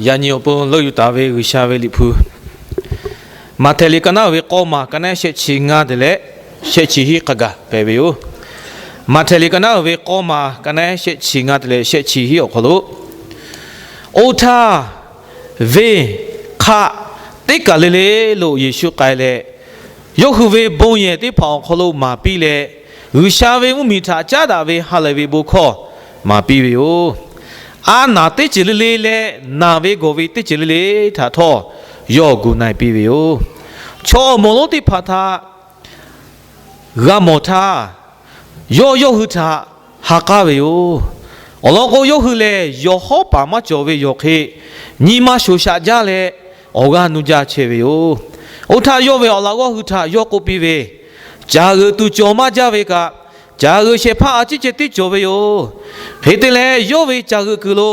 Yaꞈ nyi awˬ pon leuˆ yuˬ taˍ ve G'uiˬsha ve Liꞈ hpu, Maꞈhtehˍ liꞈ ka naˉ uiˍ ve k'awˇ maˬ ka naˉ shehˆ chi ngaˇ te leh shehˆ chi hiˆ hk'a gaˬ hpehꞈ ve yoˬ. Maꞈhtehˍ liꞈ ka naˉ uiˍ ve k'awˇ maˬ ka naˉ shehˆ chi ngaˇ te leh shehˆ chi hiˆ awˬ hk'aw lo, oˇ htaˇ venˇ hk'aˆ teˇ kaˬ le le lo Yeˍsuˆ k'ai leh, yawˇ hui ve bon yehˬ teˇ hpaˍ awˬ hk'aw lo maˍ piˇ leh, G'uiˬsha ve mvuhˇmiˬ htaꞈ caˉ daꞈ ve ha lehˬ ve bon hkawˇ maˍ piˇ ve yoˬ. A naˬ teˇ ceuˬ le le leh naˬ ve gawˬ ve teˇ ceuˬ le le htaꞈ htawˇ yawˇ gu na-e piˇ ve yoˬ. Chaw awˬ moˍ lonˉ teˇ hpaˍ htaꞈ g'a mawˬ htaˇ, yawˇ yawˇ hui htaꞈ ha k'aˉ ve yoˬ. Awˬ lawn k'o, yawˇ hui lehˬ yawˬ hawˉ paˍ maˇ cawˬ ve yawˬ hk'e, nyi ma shoˍ shaꞈ jaˇ leh awˬ g'aˇ nuˇ jaˇ chehˇ ve yoˬ. Oˇ htaˇ yawˇ ve awˬ laꞈ g'awˇ hui htaꞈ yawˇ k'oˆ piˇ ve, Caˬ g'euꞈ tuˬ cawˬ maˇ jaˇ ve kaꞈ, caˬ g'euꞈ shehˍ hpaˇ a ciˉ ceh tiˉ cawˬ ve yoˬ. Hk'e te leh, yawˇ ve caˬ g'euꞈ kuiˬ lo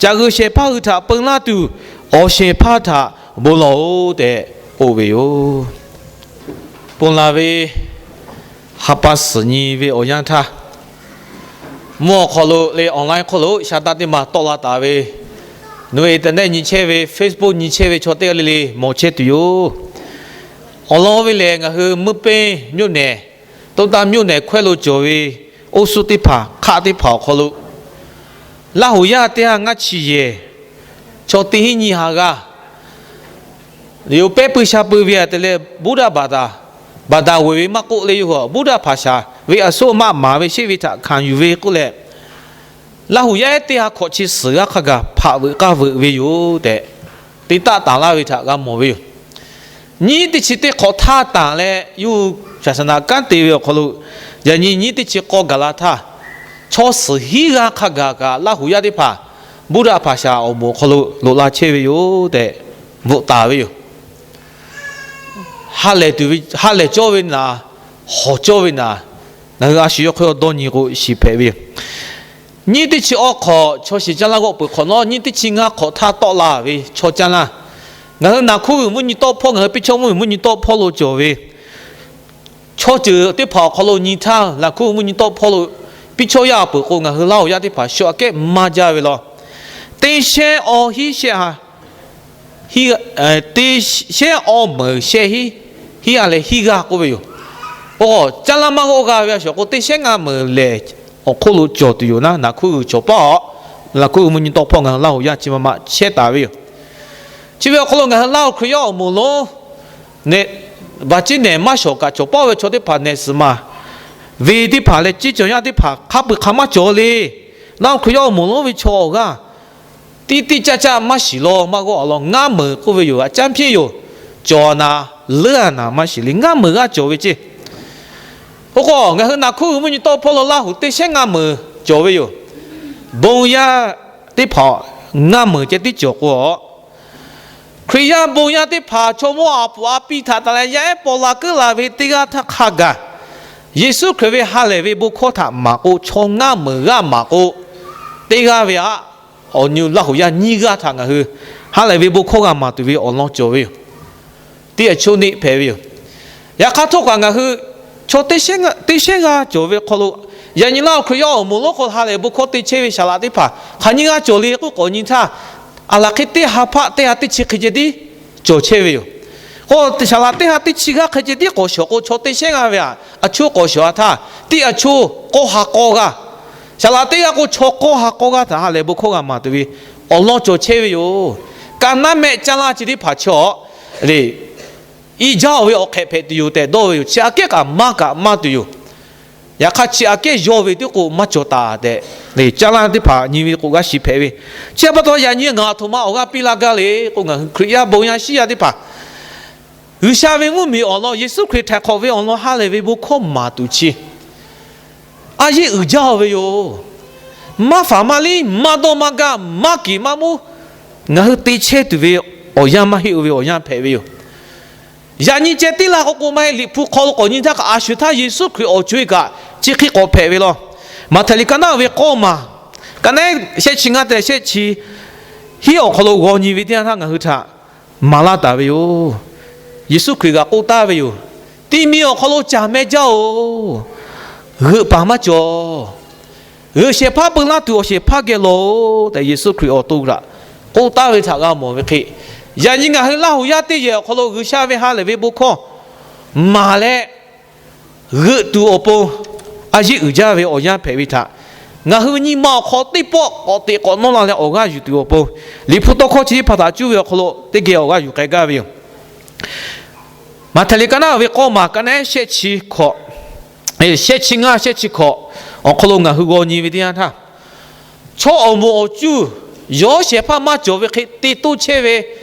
caˬ g'euꞈ shehˍ hpaˇ hui htaꞈ peun laˇ tuˬ, awˬ shehˍ hpaˇ htaꞈ bon lawˬ-oꞈ tehꞈ k'oˆ ve yoˬ. Ponˬ laˬ ve ha pa suhˍ nyi ve awˬ yanˇ htaˇ, mvuhˇ awˬ hk'aw lo leh online hk'oˆ lo shaˍ taˆ teˇ maˬ tawˆ la taˍ ve, nawˬ hui internet nyi chehˇ ve, Facebook nyi chehˇ ve chaw teˇ g'aˇ le le mawˬ chehˇ tuˬ yoˬ. Awˬ lawn ve lehˬ, ngaˬ hui မိုးမိတ် မြို့နယ်, တိုင်းဒေသကြီးမြို့နယ် ခွဲလို့ cawˬ ve အုပ်စု teˇ hpaˍ, hk'aˆ teˇ hpaˍ awˬ hk'aw lo, Laˇhuˍ yaˇ teˇ ha ngaˇ chi yehˬ chaw teˇ hinˉ nyiˇ ha g'aˇ, yawˇ pehˉ pui sha pui ve htaꞈ te leh ဗုဒ္ဓဘာသာ, ဘာသာဝင် ve maˇ k'oˆ leh, yawˇ hui ဗုဒ္ဓဘာသာ ve a soˉ maˇ maˍ ve sheˆ ve htaꞈ hkanˍ yuˬ ve k'oˆ leh, Laˇhuˍ yaˇ ehˉ teˇ ha hkawꞈ chi suhˍ g'aˇ hk'a gaˬ hpaꞈ veuꞈ k'aˇ veuꞈ ve yoˬ tehꞈ, te taˆ taˍ laˇ ve htaꞈ g'a mawˬ ve yoˬ. Nyiˇ teˇ chi teˇ hk'awꞈ htaˇ tanˬ leh, yawˇ hui ศาสนา kanˉ te ve awˬ hk'aw lo, yaꞈ nyi nyiˇ teˇ chi k'awˇ gaˬ la htaˇ, chaw suhˍ hiˉ g'aˇ hk'a gaˬ kaꞈ Laˇhuˍ yaˇ teˇ hpaˍ ဗုဒ္ဓဘာသာ awˬ moˍ awˬ hk'aw lo loꞈ la chehˇ ve yoˬ tehꞈ bvuhꞈ taˍ ve yoˬ. Ha lehˬ cawˇ ve naˍ, hawˬ cawˇ ve naˍ, ngaˬ hui a shu yawˇ hk'aw dawˇ nyi k'o shiˍ hpehꞈ ve yoˬ. Nyiˇ teˇ chi awˇ hk'awꞈ chaw shiˍ caˇ laˇ g'awˆ peuˬ hk'awꞈ nawˉ, nyiˇ teˇ chi ngaˇ hk'awꞈ htaˇ tawˆ la ve chaw caˇ laˇ. Ngaˬ hui naˍ hkuˇ g'uiˬ mvuhˇ nyi tawˆ hpawˇ, ngaˬ hui piˇ chawˇ mvuhˇ miˬ mvuhˇ nyi tawˆ hpawˇ lo cawˬ ve chaw ceuˬ teˇ hpaˍ awˬ hk'aw lo nyi htaˇ, naˍ hkuˇ g'uiˬ mvuhˇ nyi tawˆ hpawˇ lo piˇ chawˇ yaˇ peuˬ k'o, ngaˬ hui Laˇhuˍ yaˇ teˇ hpaˍ shu aꞈ kehˉ maˇ jaˇ ve law. Teˇ shehnˉ awˇ hiˉ shehˆ ha, teˇ shehnˉ awˇ meunˍ shehˆ hiˉ, hiˉ ha leh hiˉ g'aˇ k'oˆ ve yoˬ. Oˇ, caˇ laˇ maˇ g'awˆ g'a ve a shuˍ k'o, teˇ shehnˉ ngaˇ meunˍ lehˬ awˬ hk'oˆ lo cawˬ tuˬ yoˬ naˉ, naˍ hkuˇ g'uiˬ cawˬ paˇ aw. Naˍ hkuˇ g'uiˬ mvuhˇ nyi tawˆ hpawˇ ngaˬ hui Laˇhuˍ yaˇ chi ma ma chehˇ taˍ ve yoˬ. Chi ve awˬ hk'aw lo ngaˬ hui Laˇhuˍ Hkriꞈ yaˇ awˬ moˍ lonˉ, vaꞈ ceˉ nehˬ maˇ shawˍ kaꞈ cawˬ paˇ ve chaw teˇ hpaˍ nehˬ suhˍ maˬ ve teˇ hpaˍ leh ceˇ cawˬ yaˇ teˇ hpaˍ hk'a peu-eˬ hk'a maˇ cawˬ le. Laˇhuˍ Hkriꞈ yaˇ awˬ moˍ lonˉ ve chaw awˬ g'aˇ tiˇ tiˇ caˇ caˇ maˇ shiˍ law maˇ g'awˆ a law, ngaˇ meunˍ k'oˆ ve yoˬ, a caˇ hpiˇ yoˬ. Cawˬ a naˍ, leuˉ a naˍ maˇ shiˍ le, ngaˇ meunˍ g'aˇ cawˬ ve ceˇ. Oˇ k'o, ngaˬ hui naˍ hkuˇ g'uiˬ mvuhˇ nyi tawˆ hpawˇ lo Laˇhuˍ teˇ shehnˉ ngaˇ meunˍ cawˬ ve yoˬ. Bon yaˇ teˇ hpaˍ ngaˇ meunˍ ceh tiˉ cawˬ k'o a, Hkriꞈ yaˇ bon yaˇ teˇ hpaˍ chaw mawˇ a puˍ a piˇ htaꞈ tanˬ leh yaˇ ehˉ paw la keuˆ la ve teˇ g'aˇ htaˇ hk'a gaˬ, Yeˍsuˆ Hkriꞈ ve ha lehˬ ve bon hkawˇ htaꞈ maˍ k'o, chaw ngaˇ meunˍ g'aˇ maˍ k'o, teˇ g'aˇ ve aꞈ, awˬ nyi Laˇhuˍ yaˇ nyiˇ g'aˇ htaꞈ ngaˬ hui ha lehˬ ve bon hkawˇ g'a maˍ tuˬ ve awˬ lawn cawˬ ve yoˬ. Teˇ a choˇ neˆ hpehꞈ ve yoˬ. Yaꞈ hk'aˇ htawˇ kaꞈ ngaˬ hui chaw teˇ shehnˉ g'aˇ cawˬ ve hk'aw lo, yaꞈ nyi Laˇhuˍ Hkriꞈ yaˇ awˬ moˍ lonˉ hk'aw ha lehˬ bon hkawˇ te chehˇ ve saˍ laꞈ teˇ hpaˍ hk'aˬ nyiˇ g'aˇ cawˬ le k'oˆ k'awꞈ nyi htaˇ, aˬ laˬ hk'e teˇ ha hpaˆ teˇ ha teˇ chi hk'e ceh tiˉ cawˬ chehˇ ve yoˬ. K'o, saˍ laꞈ teˇ ha teˇ chi g'aˇ hk'e ceh tiˉ k'awꞈ shawˍ k'o, chaw teˇ shehnˉ g'aˇ ve aꞈ, a choˇ k'awꞈ shawˍ a htaˇ, teˇ a choˇ k'awˇ ha k'awˇ g'aˇ, saˍ laꞈ teˇ g'aˇ k'o chaw k'awˇ ha k'awˇ g'aˇ htaꞈ ha lehˬ bon hkawˇ g'a maˍ tuˬ ve awˬ lawn cawˬ chehˇ ve yoˬ. Ka naˉ mehˆ caˇ laˇ chi teˇ hpaˍ chaw le, i jaˇ-oˬ ve awˬ hk'ehꞈ hpehꞈ tuˬ yoˬ tehꞈ dawˇ ve yoˬ. Chi aꞈ kehˉ kaꞈ maˇ kaꞈ maˇ tuˬ yoˬ. Yaꞈ hk'aˇ chi aꞈ kehˉ yawˇ ve tiˉ k'o maˇ cawˬ taˍ tehꞈ, le caˇ laˇ teˇ hpaˍ nyi ve k'o g'a shiˍ hpehꞈ ve. Chi pa taw yaꞈ nyi ngaˬ aˬ htoꞈ ma awˬ g'aˇ piˇ laˇ gaˇ le k'o, ngaˬ hui Hkriꞈ yaˇ bon yaˇ shiˉ yaˇ teˇ hpaˍ G'uiˬsha ve mvuhˇmiˬ awˬ lawn, Yeˍsuˆ Hkriꞈ htaiˍ hk'awꞈ ve awˬ lawn ha lehˬ ve bon hkawˇ maˍ tuˬ chi a yeˇ uiˍ jaˇ-oˬ ve yoˬ. Maˇ faˍ maˇ liˇ, maˇ dawˇ maˇ gaˇ, maˇ kiˍ maˇ muˉ, ngaˬ hui te chehˇ tuˬ ve awˬ yanˇ maˇ heˆ-oˬ ve awˬ yanˇ hpehꞈ ve yoˬ. Yaꞈ nyi ceh tiˉ laˇ k'o k'o maˇ heˆ. Liꞈ hpu hk'aw lo k'awꞈ nyi htaˇ kaꞈ, a shu htaˇ Yeˍsuˆ Hkriꞈ awˬ co-e kaꞈ chi hk'e k'awꞈ hpehꞈ ve law. Maꞈhtehˍ liꞈ ka naˉ ve k'awˇ maˬ, ka naˉ shehˆ chi ngaˇ te shehˆ chi hiˉ awˬ hk'aw lo g'aw nyi ve teˇ yanˇ htaˇ ngaˬ hui htaꞈ maˍ laˇ taˍ ve yoˬ. Yeˍsuˆ Hkriꞈ kaꞈ k'oˆ taˍ ve yoˬ. Tiˇ miˬ awˬ hk'aw lo caˬ meh jaˇ-oˬ. G'euꞈ paˍ maˇ cawˬ. G'euꞈ shehˍ hpaˇ peu laˇ tuˬ awˬ shehˍ hpaˇ geh lawˬ-oˬ tehꞈ, Yeˍsuˆ Hkriꞈ awˬ to htaꞈ k'oˆ taˍ ve htaꞈ g'a mawˬ ve hk'e, yaꞈ nyi ngaˬ hui Laˇ huˍ yaˇ teˇ yehˬ awˬ hk'aw lo G'uiˬsha ve ha lehˬ ve bon hkawˇ maˍ leh g'euꞈ tuˬ awˬ pon a yeˆ uiˍ jaˇ ve awˬ yanˇ hpehꞈ ve htaꞈ ngaˬ hui nyi ma awˬ hk'aw teˇ pawˆ k'awꞈ teꞈ k'awꞈ nawˇ la leh awˬ g'aˇ yuˬ tuˬ awˬ pon, Liꞈ hpu tawˇ hkawˇ chi teˇ hpaˍ htaꞈ cuˇ ve awˬ hk'aw lo teˇ geh awˬ g'aˇ yuˬ k'ai gaˇ ve yoˬ. Maꞈhtehˍ liꞈ ka naˉ ve k'awˇ maˬ ka naˉ shehˆ chi hkawꞈ, shehˆ chi ngaˇ shehˆ chi hkawꞈ awˬ hk'aw lo ngaˬ hui g'aw nyi ve teˇ yanˇ htaˇ, chaw awˬ moˍ awˬ cuˇ yawˇ shehˍ hpaˇ maˇ cawˬ ve hk'e te toˇ chehˇ ve,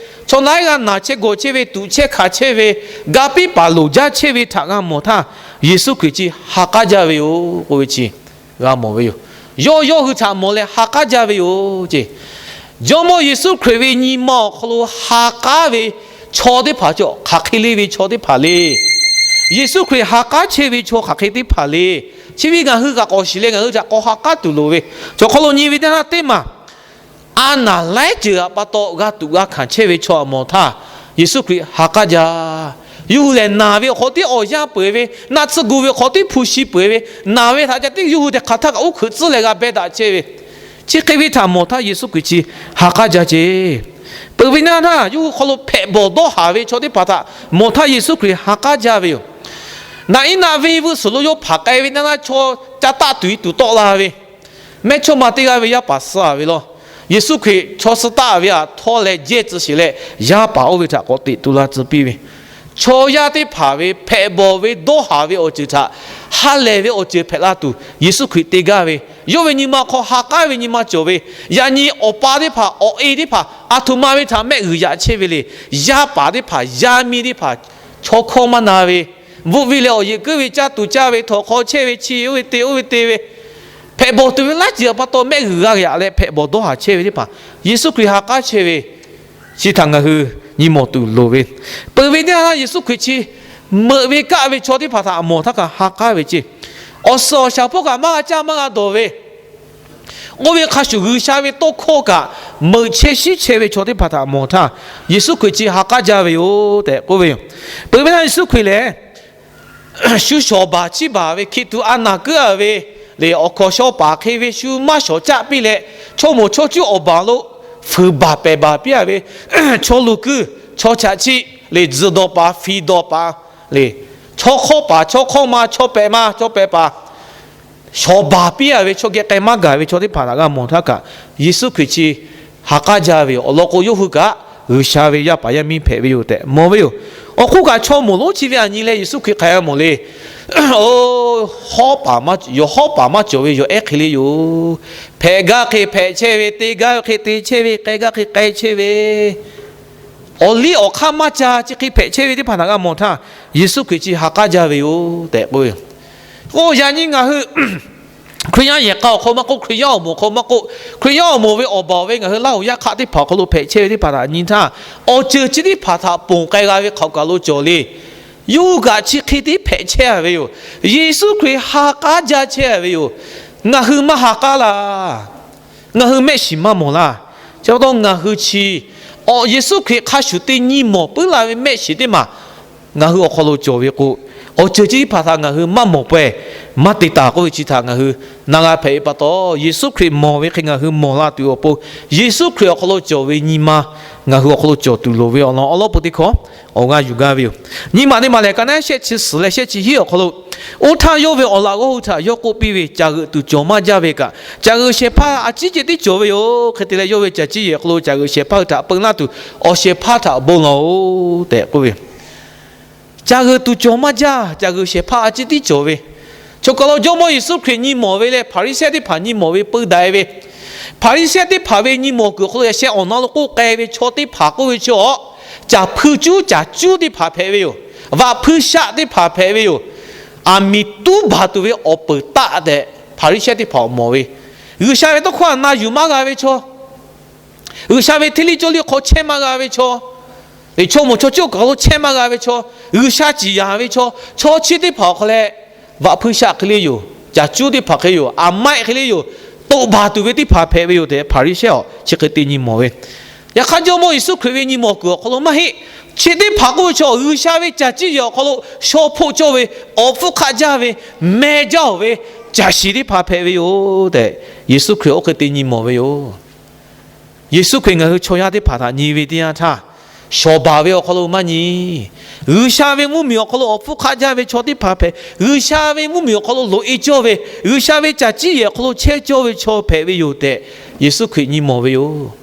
chaw naˉ g'a naˬ chehˇ gawˬ chehˇ ve, tuꞈ chehˇ hkanˍ chehˇ ve, ga piˇ paˍ loˍ jaˇ chehˇ ve htaꞈ g'a mawˬ htaˇ, Yeˍsuˆ Hkriꞈ chi ha k'aˉ jaˇ ve yoˬ k'oˆ ve chi g'a mawˬ ve yoˬ. Yawˇ yawˇ hui htaꞈ mawˬ leh ha k'aˉ jaˇ ve yoˬ ce. Jawˇmawˇ Yeˍsuˆ Hkriꞈ ve nyi ma awˬ hk'aw lo ha k'aˉ ve chaw teˇ hpaˍ cawˬ hk'aˬ hk'e le ve chaw teˇ hpaˍ le. Yeˍsuˆ Hkriꞈ ha k'aˉ chehˇ ve chaw hk'aˬ hk'e teˇ hpaˍ le. Chi ve ngaˬ hui g'a k'awꞈ shiˍ leh ngaˬ hui htaꞈ k'awꞈ ha k'aˉ tuˬ loˍ ve, chaw hk'aw lo nyi ve teˇ naˇ teˇ maˬ a naˬ laiˉ ceuˬ pa taw g'a tuꞈ g'a hkanˍ chehˇ ve chaw awˬ mawˬ htaˇ, Yeˍsuˆ Hkriꞈ ha k'aˉ jaˇ. Yawˇ hui lehˬ naˬ ve awˬ hk'aw tiˉ awˬ yanˇ peuˬ ve, naˆ tsuhˇ gu ve awˬ hk'aw tiˉ hpu shi peuˬ ve, naˬ ve htaꞈ ca tiˉ yawˇ hui tehꞈ hk'aˬ htaˇ kaꞈ uˉ hkuiꞈ tcuhˉ leh g'a beh daꞈ chehˇ ve, chi hk'e ve htaꞈ mawˬ htaˇ Yeˍsuˆ Hkriꞈ chi ha k'aˉ jaˇ ce. Peuˬ ve naˇ htaˇ yawˇ hui hk'aw lo hpehꞈ bawˬ dawˇ haˍ ve chaw teˇ hpaˍ htaꞈ mawˬ htaˇ Yeˍsuˆ Hkriꞈ ha k'aˉ jaˇ ve yoˬ. Naꞈ iˉ naˆ venˇ vuiˇ suhˍ lo yawˇ hpanˍ k'ai ve naˇ naˇ chaw ca taˆ tuˬ e tuˬ tawˆ la ve, mehˇchawˇma teˇ g'aˇ ve yaˇ paˍ suh ve law. Yeˍsuˆ Hkriꞈ chaw suh taˆ ve htaꞈ htawˇ leh jehˇ tcuh sheˍ leh, yaˇ paˍ oˇ ve htaꞈ k'awꞈ teꞈ tu la tcuh piˇ ve, chaw yaˇ teˇ hpaˍ ve hpehꞈ bawˬ ve dawˇ haˍ ve awˬ ceuˬ htaꞈ ha lehˬ ve awˬ ceuˬ hpehꞈ la tuˬ Yeˍsuˆ Hkriꞈ te gaˇ ve, yawˇ ve nyi ma hk'aw ha k'aˉ ve nyi ma cawˬ ve, yaꞈ nyi awˬ pa teˇ hpaˍ awˬ e teˇ hpaˍ a htoꞈ ma ve htaꞈ mehˆ g'uiˬ yaꞈ chehˇ ve le. Yaˇ paˍ teˇ hpaˍ, yaˇ miˇ teˇ hpaˍ, chaw hkawˇ maˇ na ve, bvuhˆ viˇ leh awˬ yeꞈ kuiˉ ve caˇ tuˬ caˇ ve, htawnˍ hk'aw chehˇ ve, chi oˇ ve te oˇ ve te ve, hpehꞈ bawˬ tuˬ ve laiˉ ceuˬ pa taw mehˆ g'uiˬ g'a yaꞈ leh hpehꞈ bawˬ dawˇ haˍ chehˇ ve teˇ hpaˍ Yeˍsuˆ Hkriꞈ ha k'aˉ chehˇ ve, chi htaꞈ ngaˬ hui nyi mawˬ tuˬ loˍ ve. Peuˬ ve teˇ yanˇ Yeˍsuˆ Hkriꞈ chi meuꞈ ve kaˆ ve chaw teˇ hpaˍ htaꞈ mawˬ htaˇ kaꞈ ha k'aˉ ve ce. Awˬ suhˍ awˬ shaˍ hpawˇ kaꞈ maˇ g'a caˇ maˇ g'a dawˬ ve, oˇ ve hk'a shuˍ G'uiˬsha ve tawˇ hkawˇ kaꞈ meuꞈ chehˇ shiˉ chehˇ ve chaw teˇ hpaˍ htaꞈ mawˬ htaˇ, Yeˍsuˆ Hkriꞈ chi ha k'aˉ jaˇ ve yoˬ tehꞈ k'oˆ ve yoˬ. Peuˬ ve htaˇ Yeˍsuˆ Hkriꞈ lehˬ, shu shawˍ baˬ chiˇ baˬ ve hkiˬ tuꞈ a naˬ kuiˉ a ve le, awˬ hkawnˍ shaw paˍ hk'e ve shu maˇ shawˍ caˆ piˇ leh, chaw moˍ chaw cuˉ awˬ baˬ lo fuiˍ baˬ pehˬ baˬ piˇ a ve, chaw luˬ kuiˇ, chaw chaꞈ chiˆ le, tzuhˬ dawˬ paˍ, fiˍ dawˬ paˍ le, chaw hk'awˇ paˍ, chaw hk'awˇ ma, chaw pehꞈ ma, chaw pehꞈ paˍ, shawˍ baˬ piˇ a ve chaw geh k'ai maˇ gaˬ ve chaw teˇ hpaˍ htaꞈ g'a mawˬ htaˇ kaꞈ, Yeˍsuˆ Hkriꞈ chi ha k'aˉ jaˇ ve yoˬ. Awˬ lawn k'o, yawˇ hui kaꞈ G'uiˬsha ve yaˇ paˍ yaˇ miˇ hpehꞈ ve yoˬ tehꞈ mawˬ ve yoˬ. Awˬ hk'oˆ kaꞈ, chaw moˍ lonˉ chi ve aˬ nyi leh Yeˍsuˆ Hkriꞈ hk'aˬ hk'e g'a mawˬ le. Oˇ, hawˉ paˍ maˇ, yawˬ hawˉ paˍ maˇ cawˬ ve yawˬ ehˉ hk'e le yoˬ. Hpehꞈ gaˇ hk'e hpehꞈ chehˇ ve, te gaˇ ve hk'e te chehˇ ve, k'ai gaˇ hk'e k'ai chehˇ ve, awˬ liˇ awˬ hk'aˇ maˇ ca, chi hk'e hpehꞈ chehˇ ve teˇ hpaˍ htaꞈ g'a mawˬ htaˇ, Yeˍsuˆ Hkriꞈ chi ha k'aˉ jaˇ ve yoˬ tehꞈ k'oˆ ve yoˬ. Oˇ, yaꞈ nyi ngaˬ hui Hkriꞈ yaˇ yehˬ k'a awˬ hk'aw maˇ k'oˆ, Hkriꞈ yaˇ awˬ moˍ awˬ hk'aw maˇ k'oˆ, Hkriꞈ yaˇ awˬ moˍ ve awˬ baˬ awˬ ve ngaˬ hui Laˇ huˍ yaˇ hk'aˆ teˇ hpaˍ awˬ hk'aw lo hpehꞈ chehˇ ve teˇ hpaˍ htaꞈ nyi htaˇ, awˬ ceuˬ chi teˇ hpaˍ htaꞈ ponˬ k'ai g'a ve hk'aˬ kaˬ lo cawˬ le. Yawˇ hui kaꞈ chi hk'e te hpehꞈ chehˇ a ve yoˬ. Yeˍsuˆ Hkriꞈ ha k'aˉ jaˇ chehˇ a ve yoˬ. Ngaˬ hui maˇ ha k'aˉ laˇ. Ngaˬ hui mehˆ shiˍ maˇ mawˬ laˇ. Chi pa taw ngaˬ hui chi, awˬ, Yeˍsuˆ Hkriꞈ hk'a shuˍ te nyi mawˬ puiˉ la ve mehˆ shiˍ teˇ maˬ ngaˬ hui awˬ hk'aw lo cawˬ ve k'o, awˬ ceuˬ chi teˇ hpaˍ htaꞈ ngaˬ hui maˇ mawˬ pawehˇ, maˇ te taˍ k'oˆ ve chi htaꞈ ngaˬ hui na g'a hpehꞈ ve pa taw, Yeˍsuˆ Hkriꞈ mawˬ ve hk'e ngaˬ hui mawˬ la tuˬ awˬ pon, Yeˍsuˆ Hkriꞈ awˬ hk'aw lo cawˬ ve nyi ma ngaˬ hui awˬ hk'aw lo cawˬ tuˬ loˍ ve awˬ lawn awˉ lawˉ peu teˇ hkawˇ awˬ g'aˇ yuˬ gaˇ ve yoˬ. Nyi maˬ teˇ maˬ lehˬ, ka naˉ shehˆ chi suhˍ leh shehˆ chi hiˉ awˬ hk'aw lo, oˇ htaˇ yawˇ ve awˬ laꞈ g'awˇ hui htaꞈ yawˇ k'oˆ piˇ ve, Caˬ g'euꞈ tuˬ cawˬ maˇ jaˇ ve kaꞈ, caˬ g'euꞈ shehˍ hpaˇ a ciˉ ceh tiˉ cawˬ ve yoˬ. Hk'e te leh, yawˇ ve caˬ ciˉ yehˬ awˬ hk'aw lo caˬ g'euꞈ shehˍ hpaˇ hui htaꞈ peu laˇ tuˬ, awˬ shehˍ hpaˇ htaꞈ bon lawˬ-oˬ tehꞈ k'oˆ ve yoˬ. Caˬ g'euꞈ tuˬ cawˬ maˇ jaˇ, caˬ g'euꞈ shehˍ hpaˇ a ciˉ tiˉ cawˬ ve. Choˬ kaˬ lo Jawˇmawˇ Yeˍsuˆ Hkriꞈ nyi mawˬ ve leh Hpaˍriˍsehˇ teˇ hpaˍ nyi mawˬ ve peu daꞈ e ve, Hpaˍriˍsehˇ teˇ hpaˍ ve nyi mawˬ kuiˬ awˬ hk'aw lo yaꞈ sheh awˬ na lo k'oˆ k'ai ve chaw teˇ hpaˍ k'oˆ ve chi awˬ, caˬ hpui cuˉ caˬ cuˉ teˇ hpaˍ hpehꞈ ve yoˬ. Vaꞈ hpui shaˆ teˇ hpaˍ hpehꞈ ve yoˬ. Aˬ miˍ tuˉ baˬ tuˬ ve awˬ peuˬ taˆ tehꞈ Hpaˍriˍsehˇ teˇ hpaˍ awˬ mawˬ ve, G'uiˬsha ve tawˇ hkawˇ htaꞈ na yuˬ maˇ g'a ve chaw, G'uiˬsha ve hteˇ liˇ cawˇ liˇ hk'aw chehˇ maˇ g'a ve chaw, chaw moˍ chaw cuˉ awˬ kaˬ lo chehˇ maˇ g'a ve chaw, G'uiˬsha ciˍ yanˍ ve chaw, chaw chi teˇ hpaˍ awˬ hk'aw leh, vaꞈ hpui shaˆ hk'e le yoˬ, caˬ cuˉ teˇ hpaˍ hk'e yoˬ, aˬ maiˆ hk'e le yoˬ, toꞈ baˬ tuˬ ve teˇ hpaˍ hpehꞈ ve yoˬ tehꞈ Hpaˍriˍsehˇ awˬ chi hk'e te nyi mawˬ ve. Yaꞈ hk'aˇ, Jawˇmawˇ Yeˍsuˆ Hkriꞈ ve nyi mawˬ kuiˬ awˬ hk'aw lo maˇ heˆ. Chi teˇ hpaˍ k'oˆ ve chaw G'uiˬsha ve caˬ ciˉ yehˬ awˬ hk'aw lo shaw hpoˆ cawˇ ve, awˬ hpfuhˇ hk'aˆ jaˇ ve, meh jaˇ-oˬ ve, caˬ shiˍ teˇ hpaˍ hpehꞈ ve yoˬ tehꞈ, Yeˍsuˆ Hkriꞈ oˇ hk'e te nyi mawˬ ve yoˬ. Yeˍsuˆ Hkriꞈ ngaˬ hui chaw yaˇ teˇ hpaˍ htaꞈ nyi ve teˇ yanˇ htaˇ, shawˍ baˬ ve awˬ hk'aw lo maˇ nyi. G'uiˬsha ve mvuhˇmiˬ awˬ hk'aw lo awˬ hpfuhˇ hk'aˆ jaˇ ve chaw teˇ hpaˍ hpehꞈ, G'uiˬsha ve mvuhˇmiˬ awˬ hk'aw lo loꞈ-e cawˇ ve, G'uiˬsha ve caˬ ciˇ yehˬ awˬ hk'aw lo chehˇ cawˇ ve chaw hpehꞈ ve yoˬ tehꞈ, Yeˍsuˆ Hkriꞈ nyi mawˬ ve yoˬ.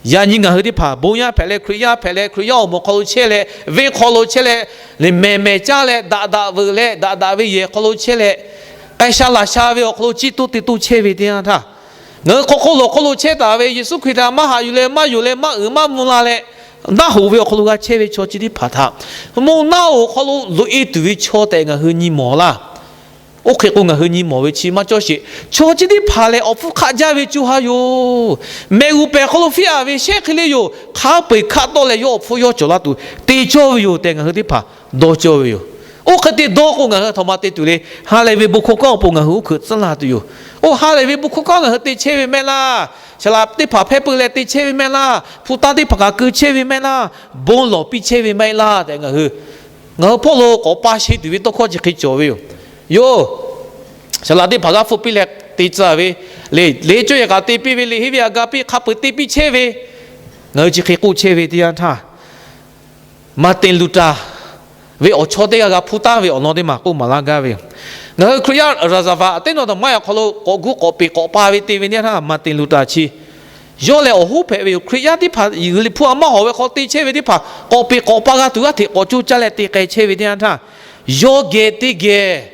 Yaꞈ nyi ngaˬ hui teˇ hpaˍ bon yaˇ hpehꞈ leh, Hkriꞈ yaˇ hpehꞈ leh, Hkriꞈ yaˇ awˬ moˍ hk'aw lo chehˇ leh, venˇ hk'aw lo chehˇ leh, mehˬ mehˬ caˇ leh, daꞈ daꞈ veuꞈ leh, daꞈ daꞈ ve yehˬ hk'aw lo chehˇ leh, k'ai sha laˬ sha ve awˬ hk'aw lo ciˇ toˇ te toˇ chehˇ ve teˇ yanˇ htaˇ, ngaˬ hui hk'aw hk'aw lawˬ hk'aw lo chehˇ taˍ ve Yeˍsuˆ Hkriꞈ htaꞈ maˇ haꞈ yuˬ leh, maˇ yonˍ leh, maˇ uiˍ maˇ mvuh la leh, naˆ hoꞈ ve awˬ hk'aw lo g'a chehˇ ve chaw chi teˇ hpaˍ htaꞈ mvuhˇ naˆ hoꞈ awˬ hk'aw lo loꞈ-e tuˬ ve chaw tehꞈ ngaˬ hui nyi mawˬ laˇ. Oˇ hk'e k'o, ngaˬ hui nyi mawˬ ve chi maˇ cawˇ sheˍ. Chaw chi teˇ hpaˍ lehˬ, awˬ hpfuhˇ hk'aˆ jaˇ ve co ha yoˬ. Mehˬ g'uˬ pehˬ hk'aw lo fiˉ-a ve shehˆ hk'e le yoˬ. Hk'a peu-eˬ hkaˆ tawˆ leh, yawˇ awˬ hpfuhˇ yawˇ cawˬ laˇ tuˬ te cawˇ ve yoˬ tehꞈ, ngaˬ hui teˇ hpaˍ dawˇ cawˇ ve yoˬ. Oˇ hk'e te dawˇ k'o, ngaˬ hui a htoꞈ ma te tuˬ le. Ha lehˬ ve bon hkawˇ kanˉ awˬ pon ngaˬ hui uˉ hkeuꞈ tcuhˉ la tuˬ yoˬ. Oˇ ha lehˬ ve bon hkawˇ kanˉ ngaˬ hui te chehˇ ve mehˆ laˇ. Saˍ laꞈ teˇ hpaˍ hpehˇ peu leh te chehˇ ve mehˆ laˇ. Hpu taˇ teˇ hpaˍ kaꞈ keu chehˇ ve mehˆ laˇ. Bon lawˬ piˇ chehˇ ve mehˆ laˇ tehꞈ, ngaˬ hui ngaˬ hui hpawˇ lo k'awꞈ pa sheˍ tuˬ ve tawˇ hkawˇ chi hk'e cawˬ ve yoˬ. Yoˬ, saˍ laꞈ teˇ hpaˍ g'aˇ hpfuhˇ piˇ leh te tcuh ve le, le cawˇ yehˬ kaꞈ te piˇ ve le, heˆ ve a ga piˇ hk'a peu-eˬ te piˇ chehˇ ve, ngaˬ hui chi hk'e k'oˆ chehˇ ve teˇ yanˇ htaˇ, Martin Luther ve awˬ chawˇ teˇ g'aˇ g'a hpuˇ taˍ ve awˬ lawn teˇ maˬ k'oˆ maˍ laˇ gaˇ ve yoˬ. Ngaˬ hui Hkriꞈ yaˇ raˍzaˍvaˍ teˇ nawˬ htaꞈ maˇ yaꞈ hk'aw lo k'awꞈ gu k'awꞈ peˍ k'awꞈ pa ve te ve teˇ yanˇ htaˇ, Martin Luther chi yawˇ lehˬ awˬ hoˉ hpehꞈ ve yoˬ. Hkriꞈ yaˇ teˇ hpaˍ yuˬ liꞈ hpu a maˇ hawˍ ve hk'aw te chehˇ ve teˇ hpaˍ k'awꞈ peˍ k'awꞈ pa g'a tuˬ g'aˇ hteꞈ k'awꞈ coˇ caˇ leh te k'ai chehˇ ve teˇ yanˇ htaˇ, yawˇ geh teˇ geh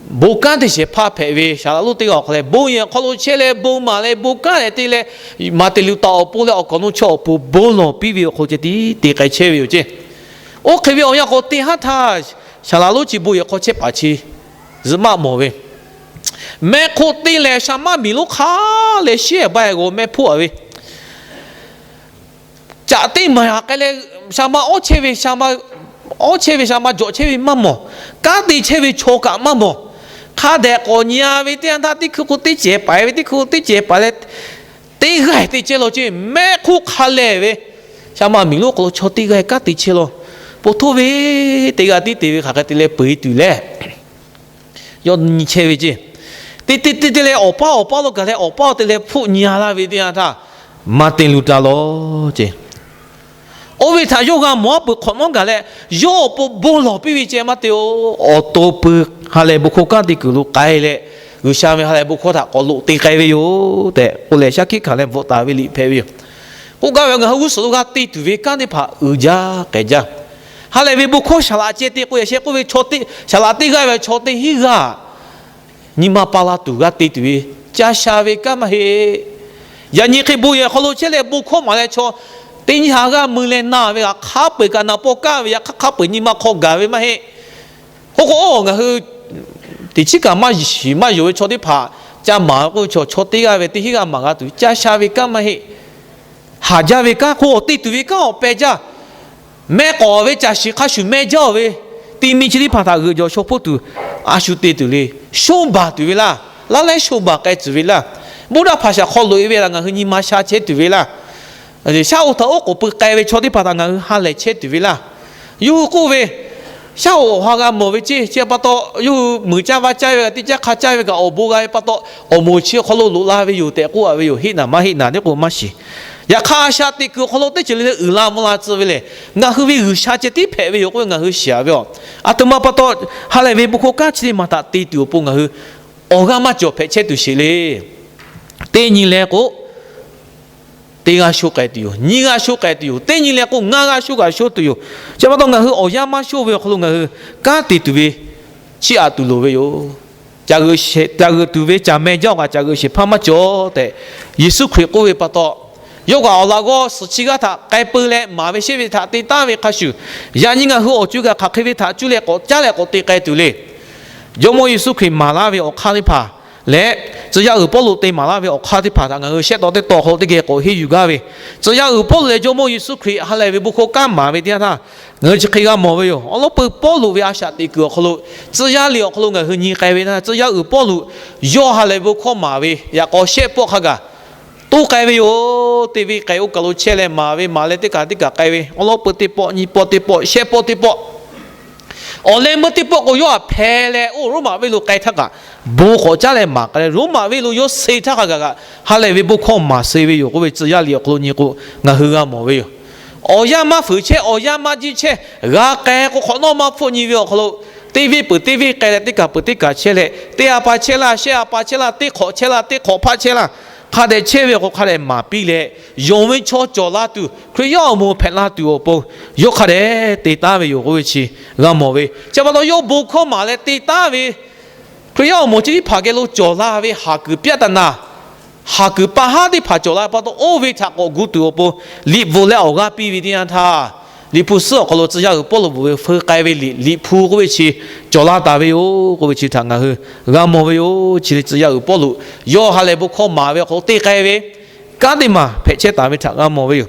bon kanˉ te shehˍ hpaˇ hpehꞈ ve saˍ laꞈ lonˉ teˇ g'aˇ awˬ hk'aw leh, bon yehˬ awˬ hk'aw lo chehˇ leh bon maˍ leh bon kanˉ leh te leh, Martin Luther awˬ pon leh awˬ kaˍ awˬ nu chaw awˬ pon bon lawˬ piˇ ve awˬ hk'aw lo ceh tiˉ te k'ai chehˇ ve yoˬ ceˇ. Oˇ hk'e ve awˬ yanˇ k'o, teˇ haˉ htaˇ saˍ laꞈ lonˉ chi bon yehˬ hk'aw chehˇ paˍ chi zuhꞈ maˆ mawˬ ve, mehˆ hk'oˆ teˇ leh sha maˇ miˬ lonˉ hk'a leh sheˉ baˆ g'aw mehˆ hpoˆ-a ve, caꞈ teˇ maˬ htaꞈ k'ai leh, sha ma awˉ chehˇ ve, awˉ chehˇ ve sha ma jawꞈ chehˇ ve maˇ mawˬ. Kanˉ te chehˇ ve chaw kaꞈ maˇ mawˬ. Hk'a dehꞈ k'awꞈ nyi-a ve teˇ yanˇ htaˇ, teˇ hkui k'o teˇ cehˬ paˍ ve, teˇ hkui k'o teˇ cehˬ paˍ leh, teˇ g'aˇ te chehˇ law ceˇ. Mehˆ hk'oˆ hk'a lehˬ ve sha ma miˬ lonˉ hk'aw lo chaw teˇ g'aˇ kanˉ te chehˇ law. Po htoˇ ve teˇ g'aˇ tiˉ te ve hk'aˬ hk'e te leh peu-eˬ tuˬ leh, yawˇ nyi chehˇ ve ceˇ. Te te te te leh awˬ paˇ awˬ paˇ lo gaˬ leh awˬ paˇ te leh hpfuhˆ nyi-a laˇ ve teˇ yanˇ htaˇ, Martin Luther law ceˇ. Oˇ ve htaꞈ yawˇ g'a mawˬ-a peuˬ hk'awꞈ nawˉ gaˬ leh, yawˇ awˬ pon bon lawˬ piˇ ve ceh maˇ te-o. Awˬ to pui ha lehˬ bon hkawˇ kanˉ te kuiˬ lo k'ai leh, G'uiˬsha ve ha lehˬ bon hkawˇ htaꞈ k'awꞈ loꞈ te k'ai ve yoˬ tehꞈ k'oˆ leh, shaˉ hkiˆ hkanˍ leh bvuhꞈ taˍ ve liꞈ hpehꞈ ve yoˬ. K'oˆ gaˇ ve, ngaˬ hui g'uˇ suhˍ lo g'a te tuˬ ve kanˉ teˇ hpaˍ uiˍ jaˇ k'ehˬ jaˇ. Ha lehˬ ve bon hkawˇ saˍ laꞈ ceh te k'o, yaꞈ sheh k'oˆ ve, saˍ laꞈ teˇ g'aˇ ve chaw teˇ hinˉ g'aˇ nyi ma pa la tuˬ g'a te tuˬ ve, ca sha ve kanˉ maˇ heˆ. Yaꞈ nyi hk'e bon yehˬ hk'aw lo chehˇ leh bon hkawˇ maˍ leh chaw teˇ nyi ha g'aˇ mui leh na ve kaꞈ, hk'a peu-eˬ kaꞈ naˍ paw kaˇ ve yaꞈ hk'aˇ hk'a peu-eˬ nyi ma hk'aw gaˬ ve maˇ heˆ. Oˇ k'o, ngaˬ hui teˇ chiˉ kaꞈ maˇ shiˍ maˇ yonˍ ve chaw teˇ hpaˍ ca maˍ k'oˆ ve, chaw teˇ g'aˇ ve teˇ hinˉ g'aˇ maˍ g'a tuˬ, ca sha ve kanˉ maˇ heˆ. Haˍ jaˇ ve kanˉ hk'oˆ, awˬ te tuˬ ve kanˉ awˬ pehˇ jaˇ. Mehˆ k'awꞈ ve caˬ shiˍ hk'a shuˍ meh jaˇ-oˬ ve, ti mi chi teˇ hpaˍ htaꞈ g'euꞈ jawˬ shaw hpoˇ tuˬ, a shu te tuˬ le. Shonˇ baˬ tuˬ ve laˇ. Laˇ lehˉ shonˇ baˬ k'ai tcuh ve laˇ. Buddha hpaˍ shaˍ hk'aw loꞈ-e ve laˬ, ngaˬ hui nyi ma sha chehˇ tuˬ ve laˇ. Shaˉ-oꞈ htaꞈ oˉ k'oˍ pui k'ai ve chaw teˇ hpaˍ htaꞈ ngaˬ hui ha lehˬ chehˇ tuˬ ve laˇ. Yawˇ hui k'oˆ ve, shaˉ-oꞈ awˬ ha g'a mawˬ ve ceˇ, chi pa taw yawˇ hui muiˬ caˇ vaˇ caˇ ve kaꞈ, teˇ caˇ hk'a caˇ ve kaꞈ awˬ bon g'a ve pa taw, awˬ moˍ chi awˬ hk'aw lo loꞈ la ve yoˬ tehꞈ k'oˆ-a ve yoˬ. Heˆ naˍ maˇ heˆ naˍ teˇ k'o maˇ shiˍ. Yaꞈ hk'aˇ, a shaꞈ teꞈ kuiˬ awˬ hk'aw lo teˇ ceuˬ le le uiˍ la mvuh la tcuh ve lehˬ, ngaˬ hui ve G'uiˬsha ceh tiˉ hpehꞈ ve yoˬ k'oˆ ve ngaˬ hui shiˍ-a ve yoˬ. A htoꞈ ma pa taw, ha lehˬ ve bon hkawˇ kanˉ chi teˇ maˬ htaꞈ te tuˬ awˬ pon ngaˬ hui awˬ g'aˇ maˇ cawˬ hpehꞈ chehˇ tuˬ sheˍ le. Teˇ nyi leh k'o, teˇ g'aˇ sho k'ai tuˬ yoˬ. Nyiˇ g'aˇ sho k'ai tuˬ yoˬ. Teˇ nyi leh k'o, ngaˇ g'aˇ sho kaꞈ sho tuˬ yoˬ. Chi pa taw, ngaˬ hui awˬ yanˇ maˇ sho ve awˬ hk'aw lo ngaˬ hui kanˉ te tuˬ ve chiˇ aꞈ tuˬ loˍ ve yoˬ. Caꞈ g'euꞈ tuˬ ve caˬ meh jaˇ-oˬ kaꞈ, caꞈ g'euꞈ shehˍ hpaˇ maˇ cawˬ tehꞈ Yeˍsuˆ Hkriꞈ k'oˆ ve pa taw, yawˇ kaꞈ awˬ laꞈ g'awˇ suhˍ chi g'aˇ htaꞈ k'ai peu leh maˍ ve shehˇ ve htaꞈ te taˉ ve hk'a shuˍ, yaꞈ nyi ngaˬ hui awˬ co kaꞈ hk'aˬ hk'e ve htaꞈ cuˇ leh k'awꞈ caˉ leh k'awꞈ te k'ai tuˬ le. Jawˇmawˇ Yeˍsuˆ Hkriꞈ maˍ laˇ ve awˬ hk'aˇ teˇ hpaˍ leh, tcuh yaˇ uiˍ Pawˇluꞈ te maˍ laˇ ve awˬ hk'aˇ teˇ hpaˍ htaꞈ ngaˬ hui shehˆ taw teˇ taw hk'aw lo teˇ geh k'awꞈ henˇ yuˬ gaˇ ve, tcuh yaˇ uiˍ Pawˇluꞈ leh Jawˇmawˇ Yeˍsuˆ Hkriꞈ ha lehˬ ve bon hkawˇ kanˉ maˍ ve teˇ yanˇ htaˇ, ngaˬ hui chi hk'e g'a mawˬ ve yoˬ. Awˬ lawn peuˬ Pawˇluꞈ ve a shaꞈ teꞈ kuiˬ awˬ hk'aw lo, tcuh yaˇ liꞈ awˬ hk'aw lo ngaˬ hui nyi k'ai ve htaˇ, tcuh yaˇ uiˍ Pawˇluꞈ yawˇ ha lehˬ ve bon hkawˇ maˍ ve yaꞈ k'aw shehˆ pawˆ hk'a gaˬ toˇ k'ai ve yoˬ. Teˇ ve k'ai oˇ kaˬ lo chehˇ leh maˍ ve, maˍ leh teˇ kaˬ teˇ kaˬ k'ai ve, awˬ lawn peuˬ teˇ pawˆ, nyi pawˆ teˇ pawˆ, shehˆ pawˆ teˇ pawˆ, awˬ leh meuˇ teˇ pawˆ k'o, yawˇ htaꞈ hpeh leh oˇ Roˉmaꞈ venˇ lo k'ai htaˇ kaꞈ, bon k'awꞈ caˉ leh maˍ k'ai leh, Roˉmaꞈ venˇ lo yawˇ suh htaˇ hk'a gaˬ kaꞈ ha lehˬ ve bon hkawˇ maˍ suh ve yoˬ k'oˆ ve tcuh yaˇ liꞈ awˬ hk'aw lo nyi k'o, ngaˬ hui g'a mawˬ ve yoˬ. Awˬ yanˇ maˇ fuiˍ chehˇ, awˬ yanˇ maˇ jiˇ chehˇ, g'a k'ai k'o hk'awꞈ nawˉ maˇ hpfuhˆ nyi ve awˬ hk'aw lo, teˇ venˇ peuˬ teˇ venˇ k'ai leh teˇ kaˬ peuˬ teˇ kaˬ chehˇ leh, teˇ a pa chehˇ laˇ, shehˆ a pa chehˇ laˇ, teˇ hk'awꞈ chehˇ laˇ, teˇ hk'awꞈ hpaˆ chehˇ laˇ, hk'a dehꞈ chehˇ ve awˬ hk'aw hk'a dehꞈ maˍ piˇ leh, yonˍ ve chaw cawˬ la tuˬ, Hkriꞈ yaˇ awˬ moˍ hpehꞈ la tuˬ awˬ pon yawˇ hk'a dehꞈ te taˉ ve yoˬ k'oˆ ve chi g'a mawˬ ve. Chi pa taw yawˇ bon hkawˇ maˍ leh te taˉ ve Hkriꞈ yaˇ awˬ moˍ chi teˇ hpaˍ geh lo cawˬ la ve haˍ kuiˬ pyaˆ taˍ naˍ, haˍ kuiˬ pa haˉ teˇ hpaˍ cawˬ la pa taw, oˇ ve htaꞈ k'awꞈ gu tuˬ awˬ pon liꞈ bvuhꞈ leh awˬ g'aˇ piˇ ve teˇ yanˇ htaˇ, Liꞈ hpu suhˉ awˬ hk'aw lo tcuh yaˇ uiˍ Pawˇluꞈ bvuhꞈ ve feu k'ai ve liꞈ, Liꞈ hpu k'oˆ ve chi cawˬ la taˍ ve yoˬ k'oˆ ve chi htaꞈ ngaˬ hui g'a mawˬ ve yoˬ. Chi leh tcuh yaˇ uiˍ Pawˇluꞈ yawˇ ha lehˬ bon hkawˇ maˍ ve awˬ hk'aw lo te k'ai ve kanˉ teˇ maˬ hpehꞈ chehˇ taˍ ve htaꞈ g'a mawˬ ve yoˬ.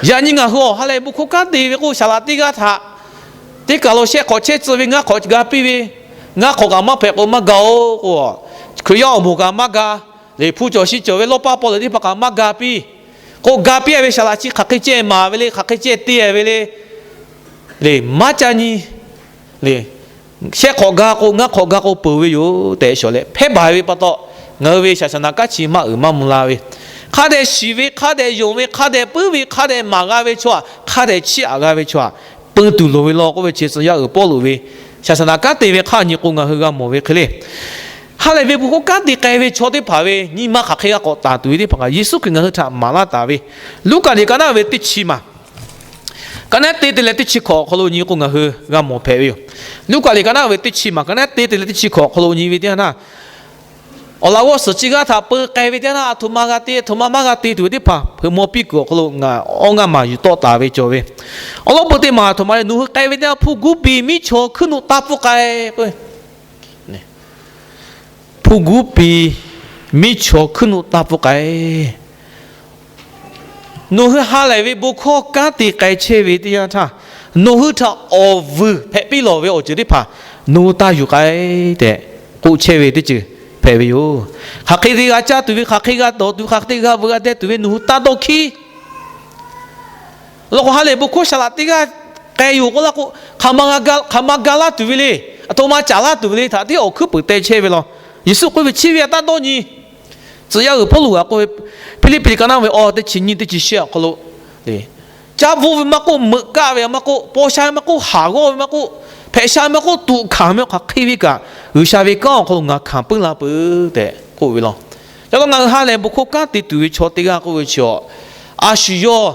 Yaꞈ nyi ngaˬ hui awˬ ha lehˬ bon hkawˇ kanˉ te ve k'o, saˍ laꞈ teˇ g'aˇ htaꞈ teˇ kaˬ lo shehˆ hk'awꞈ chehˇ tcuh ve ngaˇ hk'awꞈ g'a piˇ ve, ngaˇ hk'awꞈ kaꞈ maˇ hpehꞈ k'o maˇ ga-oˬ k'o, Hkriꞈ yaˇ awˬ moˍ kaꞈ maˇ ga, Liꞈ hpu cawˬ shi cawˬ ve lawˇ paˇ paw leh teˇ hpaˍ kaꞈ maˇ ga piˇ k'o, ga piˇ ve saˍ laꞈ chi hk'aˬ hk'e ceh maˍ ve le, hk'aˬ hk'e ceh te ve le, le maˇ ca nyi le. Shehˆ hk'awꞈ ga k'o, ngaˇ hk'awꞈ ga k'o peuˬ ve yoˬ tehꞈ shawˍ leh hpehˇ baˬ ve pa taw, ngaˬ hui ve shaˍ shaˍ naˍ kanˉ chi maˇ uiˍ maˇ mvuh la ve, hk'a dehꞈ shiˍ ve, hk'a dehꞈ yonˍ ve, hk'a dehꞈ puiˉ ve, hk'a dehꞈ maˍ g'a ve chaw htaꞈ, hk'a dehꞈ chiˇ aꞈ g'a ve chaw htaꞈ peu tuˬ loˍ ve law k'oˆ ve chi tcuh yaˇ uiˍ Pawˇluꞈ ve shaˍ shaˍ naˍ kanˉ te ve hk'aˇ nyi k'o ngaˬ hui g'a mawˬ ve hk'e le. Ha lehˬ ve bon hkawˇ kanˉ te k'ai ve chaw teˇ hpaˍ ve nyi ma hk'aˬ hk'e g'a k'awꞈ taˍ tuˬ ve teˇ hpaˍ kaꞈ Yeˍsuˆ Hkriꞈ ngaˬ hui htaꞈ maˍ laˇ taˍ ve, Luˉkaꞈ liꞈ ka naˉ ve teˇ chi maˬ, ka naˉ te te leh teˇ chi hkawꞈ awˬ hk'aw lo nyi k'o ngaˬ hui g'a mawˬ hpehꞈ ve yoˬ. Luˉkaꞈ liꞈ ka naˉ ve teˇ chi maˬ ka naˉ te te leh teˇ chi hkawꞈ awˬ hk'aw lo nyi ve teˇ yanˇ htaˇ, awˬ laꞈ g'awˇ suhˍ chi g'aˇ htaꞈ peu k'ai ve teˇ yanˇ htaˇ, aˬ htoꞈ ma g'a te, aˬ htoꞈ ma maˇ g'a te tuˬ ve teˇ hpaˍ hpeuꞈ maw piˇ kuiˬ awˬ hk'aw lo ngaˬ awˇ ngaˇ maˬ yuˬ tawˆ taˍ ve cawˬ ve. Awˬ lawn peu teˇ maˬ aˬ htoꞈ ma le, nawˬ hui k'ai ve teˇ yanˇ hpu guˇ piˍ miˉ chaw hkuiˉ nuˆ taˇ pfuhˇ k'ai k'o, hpu guˇ piˍ miˉ chaw hkuiˉ nuˆ taˇ pfuhˇ k'ai. Nawˬ hui ha lehˬ ve bon hkawˇ kanˉ te k'ai chehˇ ve teˇ yanˇ htaˇ, nawˬ hui htaꞈ awˬ vuiˬ hpehꞈ piˇ lawˬ ve awˬ ceuˬ teˇ hpaˍ nawˬ hui taˇ yuˬ k'ai tehꞈ k'oˆ chehˇ ve teˇ ceuˬ hpehꞈ ve yoˬ. Hk'aˬ hk'e te g'a caˇ tuˬ ve, hk'aˬ hk'e g'a dawˬ tuˬ, hk'aˬ hk'e te g'a veuꞈ g'a deh tuˬ ve nawˬ hui taˇ dawˇ hkiˉ. Law k'o, ha lehˬ bon hkawˇ saˍ laꞈ teˇ g'aˇ k'ai yoˬ k'oˆ laˇ k'o, hk'aˬ ma ga laˇ tuˬ ve le, aˬ htoꞈ ma caˍ laˇ tuˬ ve le htaꞈ tiˉ awˬ hkuiˉ puiˍ te chehˇ ve law. Yeˍsuˆ k'oˆ ve, Chi ve a taˇ dawˇ nyi. Tcuh yaˇ uiˍ Pawˇluꞈ g'a k'oˆ ve, Hpiˇliˇpiˆ liꞈ ka naˉ ve awˬ teˇ chi nyiˇ teˇ chi shehˆ awˬ hk'aw lo, caˇ bvuhˆ ve maˇ k'oˆ, meuꞈ kaˆ ve maˇ k'oˆ, paw sha ve maˇ k'oˆ, haˍ g'awˇ ve maˇ k'oˆ, hpehꞈ sha ve maˇ k'oˆ, tuꞈ hkanˍ ve hk'aˬ hk'e ve kaꞈ, G'uiˬsha ve kanˉ awˬ hk'aw lo ngaˬ hkanˍ puiˉ la peuˬ tehꞈ k'oˆ ve law. Ca taw ngaˬ hui ha lehˬ bon hkawˇ kanˉ te tuˬ ve chaw teˇ g'aˇ k'oˆ ve chi, a shu yawˇ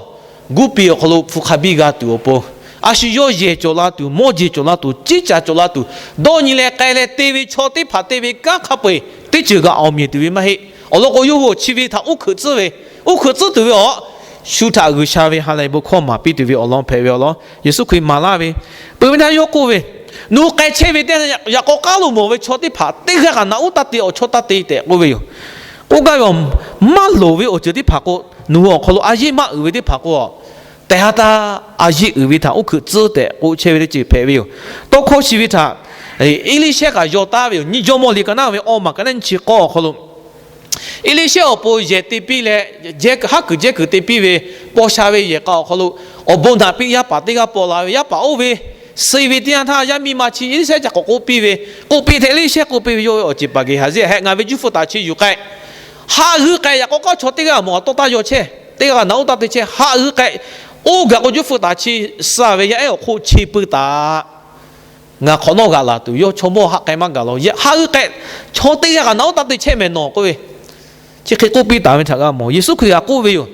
guˇ piˍ awˬ hk'aw lo hpu hk'a biˇ g'a tuˬ awˬ pon, a shu yawˇ yehˬ cawˬ la tuˬ, mawˇ jeˬ cawˬ la tuˬ, ciˉ caˍ cawˬ la tuˬ, dawˇ nyi leh k'ai leh te ve chaw teˇ hpaˍ te ve kanˉ hk'a peu-eˬ teˇ ceuˬ g'a awˬ meˍ tuˬ ve maˇ heˆ. Awˬ lawn k'o, yawˇ hui awˬ chi ve htaꞈ uˉ hkeuꞈ tcuhˉ ve, uˉ hkeuꞈ tcuhˉ tuˬ ve awˬ, shu htaꞈ G'uiˬsha ve ha lehˬ bon hkawˇ maˍ piˇ tuˬ ve awˬ lawn hpehꞈ ve awˬ lawn Yeˍsuˆ Hkriꞈ maˍ laˇ ve, peuˬ ve htaˇ yawˇ k'oˆ ve, Nawˬ hui k'ai chehˇ ve teˇ yanˇ, yaꞈ k'aw k'aˉ lo mawˬ ve chaw teˇ hpaˍ teˇ g'aˇ kaꞈ naꞈ uˉ taˇ te, awˬ chawˇ taˇ te tehꞈ k'oˆ ve yoˬ. K'oˆ gaˇ ve, maˇ loˍ ve awˬ ceuˬ teˇ hpaˍ k'o, nawˬ hui awˬ hk'aw lo a yeˇ maˇ uiˍ ve teˇ hpaˍ k'o, tehˬ ha taˇ a yeˇ uiˍ ve htaꞈ uˉ hkeuꞈ tcuhˉ tehꞈ k'oˆ chehˇ ve teˇ ceuˬ hpehꞈ ve yoˬ. Tawˇ hkawˇ chi ve htaꞈ Eˇliˇshehˇ kaꞈ yaw taˉ ve yoˬ. Nyi Jawˇmawˇ liꞈ ka naˉ ve awˇ maˬ ka naˉ nyiˇ chi k'awˇ awˬ hk'aw lo, Eˇliˇshehˇ awˬ pon yehˬ te piˇ leh, haˉ kuiˬ jehˇ kuiˬ te piˇ ve, paw sha ve yehˬ k'a awˬ hk'aw lo awˬ bon naꞈ piˇ yaˇ paˍ teˇ g'aˇ paw la ve, yaˇ paˍ oˇ ve suh ve teˇ yanˇ htaˇ, yaˇ miˇ ma chi Eˇliˇshehˇ ca k'awꞈ k'oˆ piˇ ve, k'oˆ piˇ hehꞈ, Eˇliˇshehˇ k'oˆ piˇ ve, Yawˇ ve awˬ ceˬ paˍ Gehˍhaˍziˆ, hehꞈ, ngaˬ ve juˇ hpfuhˇ taˍ chi yuˬ k'ai, haꞈ g'ui k'ai, yaꞈ k'aw k'aˉ chaw teˇ g'aˇ mawˬ a tawˇ taˇ yaw chehˇ, teˇ g'aˇ naꞈ uˉ taˇ te chehˇ, haꞈ g'ui k'ai. Oˇ gaˬ k'o juˇ hpfuhˇ taˍ chi suh ve yaˇ ehˉ awˬ hk'oˆ che pui taˍ. Ngaˬ hk'awꞈ nawˉ g'aꞈ laˬ tuˬ, yawˇ chaw mawˇ haˆ k'ai maˇ gaˬ law. Haꞈ g'ui k'ai, chaw teˇ g'aˇ kaꞈ naꞈ uˉ taˇ te chehˇ mehˍ nawˬ k'oˆ ve, chi hk'e k'oˆ piˇ taˍ ve htaꞈ g'a mawˬ. Yeˍsuˆ Hkriꞈ g'a k'oˆ ve yoˬ.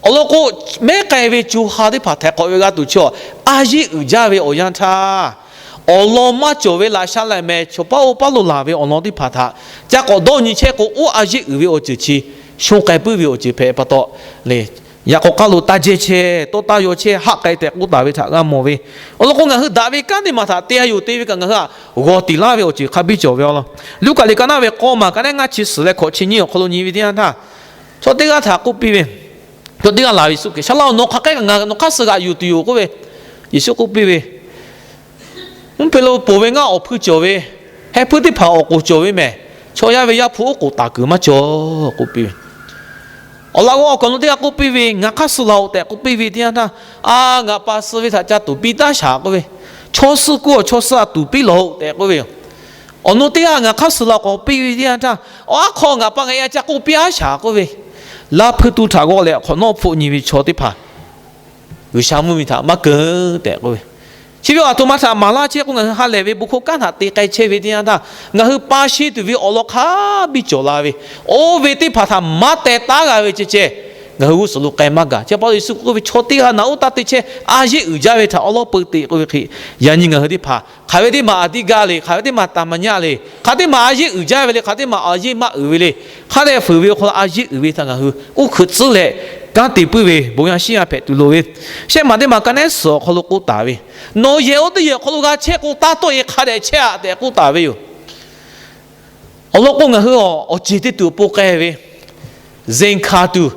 Awˬ lawn k'o, mehˉ k'ai ve co ha teˇ hpaˍ htaiˍ hk'awꞈ ve g'a tuˬ chi, a yeˇ uiˍ jaˇ ve awˬ yanˇ htaˇ, awˬ lawn maˇ cawˬ ve laꞈ sha laꞈ mehˍ chaw paˉ oˇ paˉ lo laˬ ve awˬ lawn teˇ hpaˍ htaꞈ ca k'awꞈ dawˇ nyi chehˇ k'o, oˇ a yeˇ uiˍ ve awˬ ceuˬ chi shonˇ k'ai puiˉ ve awˬ ceuˬ hpehꞈ pa taw le. Yaꞈ k'aw k'aˉ lo taˇ jehˇ chehˇ, tawˇ taˇ yaw chehˇ, haˆ k'ai tehꞈ k'oˆ taˍ ve htaꞈ g'a mawˬ ve. Awˬ lawn k'o, ngaˬ hui daꞈ ve kanˉ teˇ maˬ htaꞈ te a yoˬ te ve kaꞈ ngaˬ hui htaꞈ g'awˬ tiˍ laˇ ve awˬ ceuˬ hk'a biˇ cawˬ ve awˬ lawn, Luˉkaꞈ liꞈ ka naˉ ve k'awˇ maˬ ka naˉ ngaˇ chi suhˍ leh hkawꞈ chi nyiˇ awˬ hk'aw lo nyi ve teˇ yanˇ htaˇ, chaw teˇ g'aˇ htaꞈ k'oˆ piˇ ve, chaw teˇ g'aˇ laˬ ve Yeˍsuˆ Hkriꞈ, Saˍ laꞈ-oˬ, nawˬ hk'aˬ hk'e kaꞈ ngaˬ nawˬ hk'aˇ suh g'aꞈ yuˬ tuˬ yoˬ k'oˆ ve, Yeˍsuˆ k'oˆ piˇ ve, Mvuhˇ hpe lo ponˬ ve ngaˇ awˬ hpui cawˬ ve, heh hpuiˇ teˇ hpaˍ awˬ k'oˍ cawˬ ve mehˍ. Chaw yaˇ ve Yaˇ hpu oˉ k'oˍ taˍ kuiˬ maˇ cawˬ k'oˆ piˇ ve. Awˬ laꞈ g'awˇ awˬ kaˍ awˬ nu teˇ g'aˇ k'oˆ piˇ ve, Ngaˬ hk'aˇ suh laˬ-oꞈ tehꞈ k'oˆ piˇ ve teˇ yanˇ htaˇ, A, ngaˬ pa suh ve htaꞈ ca tuˍ piˇ taˉ shaˍ k'oˆ ve, Chaw suh kuiˬ awˬ chaw suh htaꞈ tuˍ piˇ lawˬ-oꞈ tehꞈ k'oˆ ve yoˬ. Awˬ nu teˇ g'aˇ ngaˬ hk'aˇ suh la k'awꞈ piˇ ve teˇ yanˇ htaˇ, awˬ aˉ hk'aw ngaˬ pa ngaˬ e a ca k'oˆ piˇ aˉ shaˍ k'oˆ ve, laˇ hpuiˇ tuˇ htaꞈ g'awˇ leh hk'awꞈ nawˉ hpfuhˆ nyi ve chaw teˇ hpaˍ G'uiˬsha mvuhˇmiˬ htaꞈ maˇ keunˍ tehꞈ k'oˆ ve. Chi ve awˬ to ma htaꞈ maˍ laˇ chehˇ k'o, ngaˬ hui ha lehˬ ve bon hkawˇ kanˉ htaꞈ te k'ai chehˇ ve teˇ yanˇ htaˇ, ngaˬ hui pa sheˍ tuˬ ve awˬ lawn hk'a biˇ cawˬ la ve, oˇ ve teˇ hpaˍ htaꞈ maˇ teh taˉ g'a ve ceh ceh, ngaˬ hui g'uˇ suhˍ lo k'ai maˇ gaˬ. Chi pa taw Yeˍsuˆ k'oˆ ve, Chaw teˇ g'aˇ naꞈ uˉ taˇ te chehˇ, a yeˆ uiˍ jaˇ ve htaꞈ awˉ lawˉ peu te k'oˆ ve hk'e, yaꞈ nyi ngaˬ hui teˇ hpaˍ hk'aˬ ve teˇ maˬ a diˇ gaˇ le, hk'aˬ ve teˇ maˬ taˍ maˍ nyaˇ le, hk'aˬ teˇ maˬ a yeˆ uiˍ jaˇ ve le, hk'aˬ teˇ maˬ a yeˆ maˇ uiˍ ve le, hk'a dehꞈ fuiˍ ve awˬ hk'aw lo a yeˆ uiˍ ve htaꞈ ngaˬ hui uˉ hkeuꞈ tcuhˉ leh kanˉ te puiˉ ve bon yaˇ shiˉ yaˇ hpehꞈ tuˬ loˍ ve. Shehˆ maˬ teˇ maˬ ka naˉ suhˍ awˬ hk'aw lo k'oˆ taˍ ve, Nawˬ yehˬ oˇ teˇ yehˬ awˬ hk'aw lo g'a chehˇ k'o, taˇ tawˆ e hk'a dehꞈ chehˇ-aꞈ tehꞈ k'oˆ taˍ ve yoˬ. Awˬ lawn k'o, ngaˬ hui awˬ ceˬ teˇ tuˬ awˬ pon k'ai ve, zeˬ hkanˍ tuˬ,